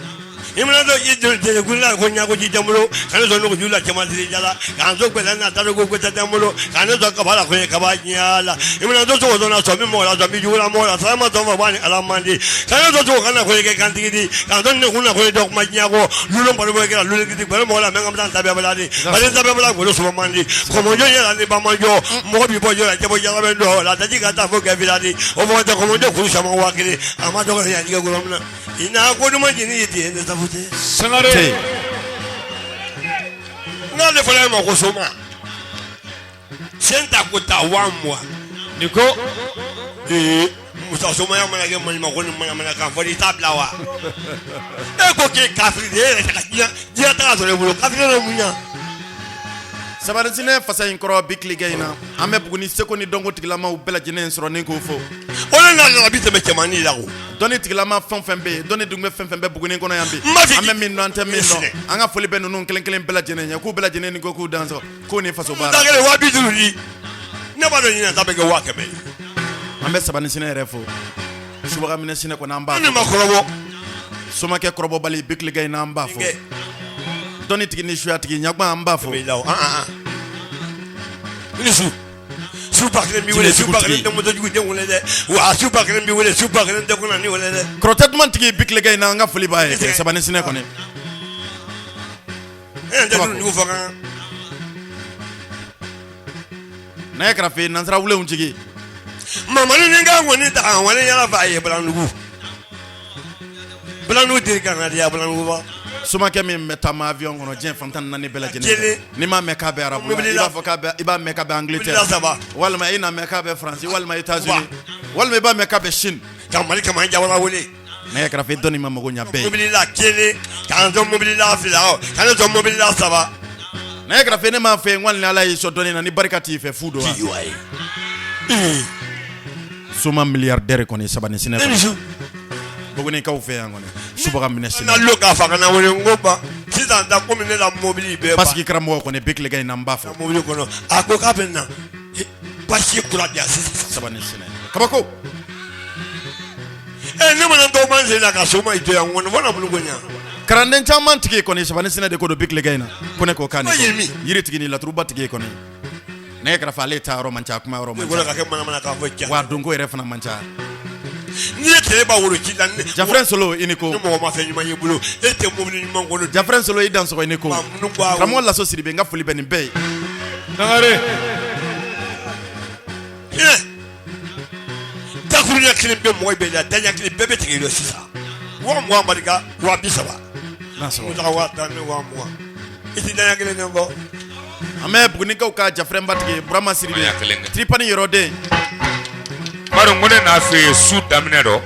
i mana dɔn i joli jeli kun la ko ɲago ji tɛ n bolo ka ne sɔn nugu la cɛmansiri jala k'an so gbɛlɛ na tari ko gbɛtɛ tɛ n bolo ka ne sɔn kaba la ko ye kaba diɲɛ la i mana dɔn sogo dɔn na sɔn min mɔgɔ la sɔn min jugu la mɔgɔ la sarama sɔn fɔ b'a ni ala man di ka ne sɔn sogo kana ko ye kɛ kantigi di k'an sɔn ne kun na ko ye dɔ kuma diɲɛ kɔ lulu balo bɔ kɛra lulu kiti gbɛlɛ mɔgɔ la mɛ ka taa tabiya bala di bari tabiya bala golo sɔrɔ man di kɔmɔjɔ yɛlɛ ni bamajɔ mɔgɔ b'i bɔ jɔ la jɛbɔ jala bɛ dɔ la daji ka taa fo kɛ di o mɔgɔ tɛ kɔmɔjɔ kuru sama 1000 a ma dɔgɔ yan jigɛ golo min na i n'a ko duman jeni ye ten ne sabu tɛ Sangare n'ale fɔra e ma ko soma sen ta ko ta 20,000 ni ko ee musa somaya mana kɛ maɲuman ko ni manamana kan fɔ i t'a bila wa e ko k'e kafiri de e yɛrɛ tɛ ka diɲɛ diɲɛ taga sɔrɔ e bolo kafiri yɛrɛ mun ɲa. Sabani sinɛ fasa in kɔrɔ bi tilegan in na an bɛ Buguni seko ni dɔnko tigilamaw bɛɛ lajɛlen sɔrɔ ni k'o fo. O de nana bi tɛmɛ cɛmannin la ko. Dɔnni tigilama fɛn o fɛn bɛ yen dɔnni dun bɛ fɛn fɛn bɛ Buguni kɔnɔ yan bi an bɛ min dɔn an tɛ min dɔn an ka foli bɛ ninnu kelen kelen bɛɛ lajɛlen ye k'u bɛɛ lajɛlen ni ko k'u dansɔgɔ k'u ni faso baara. Da kelen 50,000 di ne b'a dɔn ɲinan ta bɛ kɛ 100,000 ye. An bɛ Sabani sinɛ yɛrɛ fo Subagaminɛ sinɛ kɔni an b'a fo. Ne ma kɔrɔbɔ. Somakɛ kɔrɔbɔbali bi tilegan in na an b'a fo. Dɔnni tigi ni suya tigi ɲagba an b'a fo. Ni su. Su 1000 b'i wele su 1000 tɛ moto jugu den wele dɛ wa su 1000 b'i wele su 1000 tɛ kunna ni wele dɛ. Kɔrɔtɛ duman tigi bi tilegan in na an ka foli b'a ye Sabani sinɛ kɔni. E tɛ jugu fɔ kan. Nɛgɛ karafe nansara wulenw jigi. Mamadu ni ka kɔni ta an wale yala fa ye Balandugu. Balandugu diri ka na di ya Balandugu ba. Somakɛ min bɛ taama avion kɔnɔ diɲɛ fan 14 bɛɛ lajɛlen n'i m'a mɛn k'a bɛ arabu la i b'a fɔ k'a bɛ i b'a mɛn k'a bɛ Angleterre walima i n'a mɛn k'a bɛ France walima États-Unis walima i b'a mɛn k'a bɛ Chine. Ka Mali kama jawara wele. Nɛgɛ karafe dɔnni ma mago ɲɛ bɛɛ ye. Mobili la kelen k'an to mobili la fila k'an to mobili la saba. Nɛgɛ karafe ne m'a fɛ n ko hali ni Ala y'i sɔn dɔnni na ni barika t'i fɛ fu don wa. Soma milliardaire kɔni Sabani sinɛ kɔni. Bugunikaw fɛ yan kɔni subaga minɛ sinɛ. Na lo k'a fa ka na wele n ko ba sisan ta komi ne la mobili bɛɛ. Pasiki karamɔgɔ kɔni bi tilegan in na n b'a fɔ. Mobili kɔnɔ a ko k'a bɛ na basi kura di yan sisan. Sabani sinɛ kabako. Ɛ ne mana dɔw man sen na ka soma i to yan kɔni fo na bolo ko ɲa. Kalanden caman tigi kɔni Sabani sinɛ de ko don bi tilegan in na ko ne ko k'a ni ko yiri tigi ni laturuba tigi kɔni. Nɛgɛ karafe ale taa yɔrɔ man ca kuma yɔrɔ man ca wa donko yɛrɛ fana man ca. N'i ye tile ba woro ci la Jafrɛn Solo i ni ko. Ni mɔgɔ ma fɛn ɲuman y'i bolo e tɛ mobili ɲuman kɔnɔ. Jafrɛn Solo i dansɔgɔ i ni ko. Karamɔgɔ Laso Sidibe n ka foli bɛ nin bɛɛ ye. Sangare. Dakuruɲɛ kelen bɛ mɔgɔ bɛɛ la daɲɛ kelen bɛɛ bɛ tigɛ i la sisan 20,000 barika 30,000. N'a 10,000 ni 20,000 i tɛ daɲɛ kelen fɔ. An bɛ Bugunikaw ka Jafrɛnba tigi Burama Sidibe Tiripani yɔrɔden. Madu ko ne n'a fɛ yen su daminɛ dɔ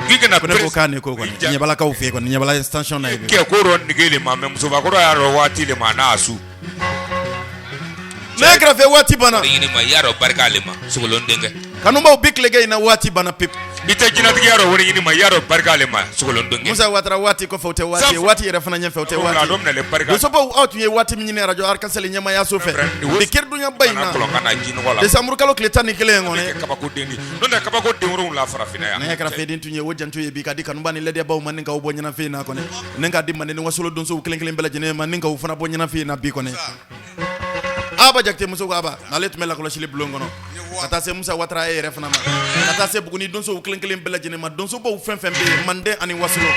k'i kana ko ne ko k'a ni ko kɔni ɲɛbalakaw fɛ yen kɔni ɲɛbala station na yen. Kɛ ko dɔ nege le ma mais musobakɔrɔ y'a dɔn waati le ma n'a su. Nɛgɛ kɛrɛfɛ waati banna. Ɲini ma i y'a dɔn barika le ma sogolon denkɛ. Kanubaw bi tilegan in na waati banna pewu. I tɛ jinɛtigiya dɔn wari ɲini ma, i y'a dɔn barika ale ma sogolon don. Musa Watara waati kɔfɛ o tɛ waati ye, waati yɛrɛ fana ɲɛfɛ o tɛ waati ye. Donsobaw, aw tun ye waati min ɲini radio Arc-en-Ciel ɲɛmaayaso fɛ bi kɛridonyaba in na, décembre kalo tile 11 in kɔni. Kabako den n'o tɛ kabako den 7 farafinna yan. Nɛgɛ kɛrɛfɛden tun ye o janto ye bi ka di kanuba ni lɛdɛbaw ma, ni k'aw bɔ ɲɛnafin na kɔni, ni k'a di Manden ni Wasolo donsow kelen kelen bɛɛ lajɛlen ma, ni k'aw fana bɔ ɲɛnafin na bi kɔni. Aba Jakite muso ko Aba, n'ale tun bɛ lakɔlɔsili bulon kɔnɔ, ka taa se Musa Watara e yɛrɛ fana ma, ka taa se Buguni donsow kelen kelen bɛɛ lajɛlen ma, donsobaw fɛn fɛn bɛ yen Manden ani Wasolo,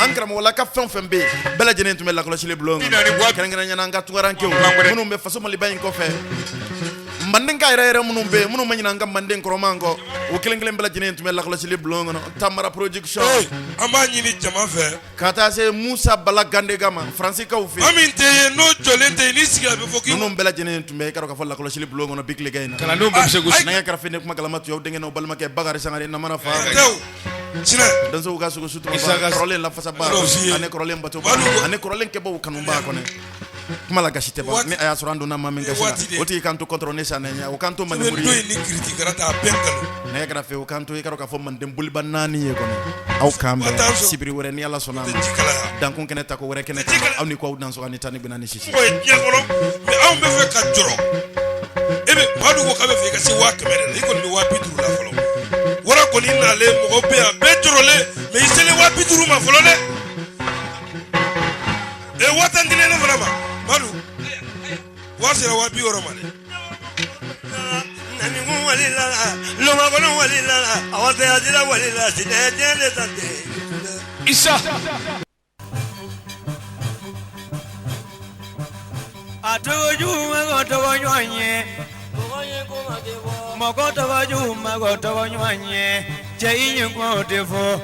an karamɔgɔla ka fɛn fɛn bɛ yen bɛɛ lajɛlen tun bɛ lakɔlɔsili bulon kɔnɔ, kɛrɛnkɛrɛnnenya la an ka tunkarankew minnu bɛ faso Maliba in kɔfɛ, Mandenka yɛrɛ yɛrɛ minnu bɛ yen, minnu ma ɲinɛ an ka Manden kɔrɔman kɔ, o kelen kelen bɛɛ lajɛlen tun bɛ lakɔlɔsili bulon kɔnɔ. Tamara production, an b'a ɲini jama fɛ ka taa se Musa Bala Gandega ma Faransikaw fɛ maa min tɛ yen n'o jɔlen tɛ yen n'i sigira a bɛ fɔ k'i ninnu bɛɛ lajɛlen tun bɛ i ka dɔn k'a fɔ lakɔlɔsili bulon kɔnɔ bi tilegan in na. Kalandenw bɛɛ bɛ se k'u Nɛgɛ kɛrɛfɛ ni kuma galama tun y'aw denkɛ n'aw balimakɛ Bakari Sangare Namara fa. Donsow ka sogo sutura kɔrɔlen lafasaba ani kɔrɔlen batoba ani kɔrɔlen kɛbaw kanuba kɔnɔ. Kuma la gasi tɛ ban ni a y'a sɔrɔ an donna maa min gasi la, o tigi k'an to kɔntɔrɔ ne sa ɲɛ o k'an to manden mori ye. Nɛgɛ kɛrɛfɛ o k'an to i ka dɔn k'a fɔ manden boliba naani ye kɔnɔ. Aw k'an bɛn sibiri wɛrɛ ni Ala sɔnna a ma, dankun kɛnɛ tako wɛrɛ kɛnɛ kan, aw ni ko aw dansɔgɔ ni tan ni bina ni sisi. Diɲɛ kɔnɔ mais anw bɛ fɛ ka jɔrɔ e bɛ Madu ko k'a bɛ fɛ i ka se 100 000 de la, i kɔni bɛ 50 000 la fɔlɔ. Wara kɔni nalen mɔgɔ bɛ yan bɛɛ jɔrɔlen mais i selen 50 000 ma fɔlɔ dɛ. E 10 000 dilen ne fana ma Madu, wari sera 60 000 ma dɛ. Isa A tɔgɔ jugu ma ko tɔgɔ ɲuman ye, mɔgɔ tɔgɔ jugu ma ko tɔgɔ ɲuman ye, cɛ i ye kuma tɛ fɔ.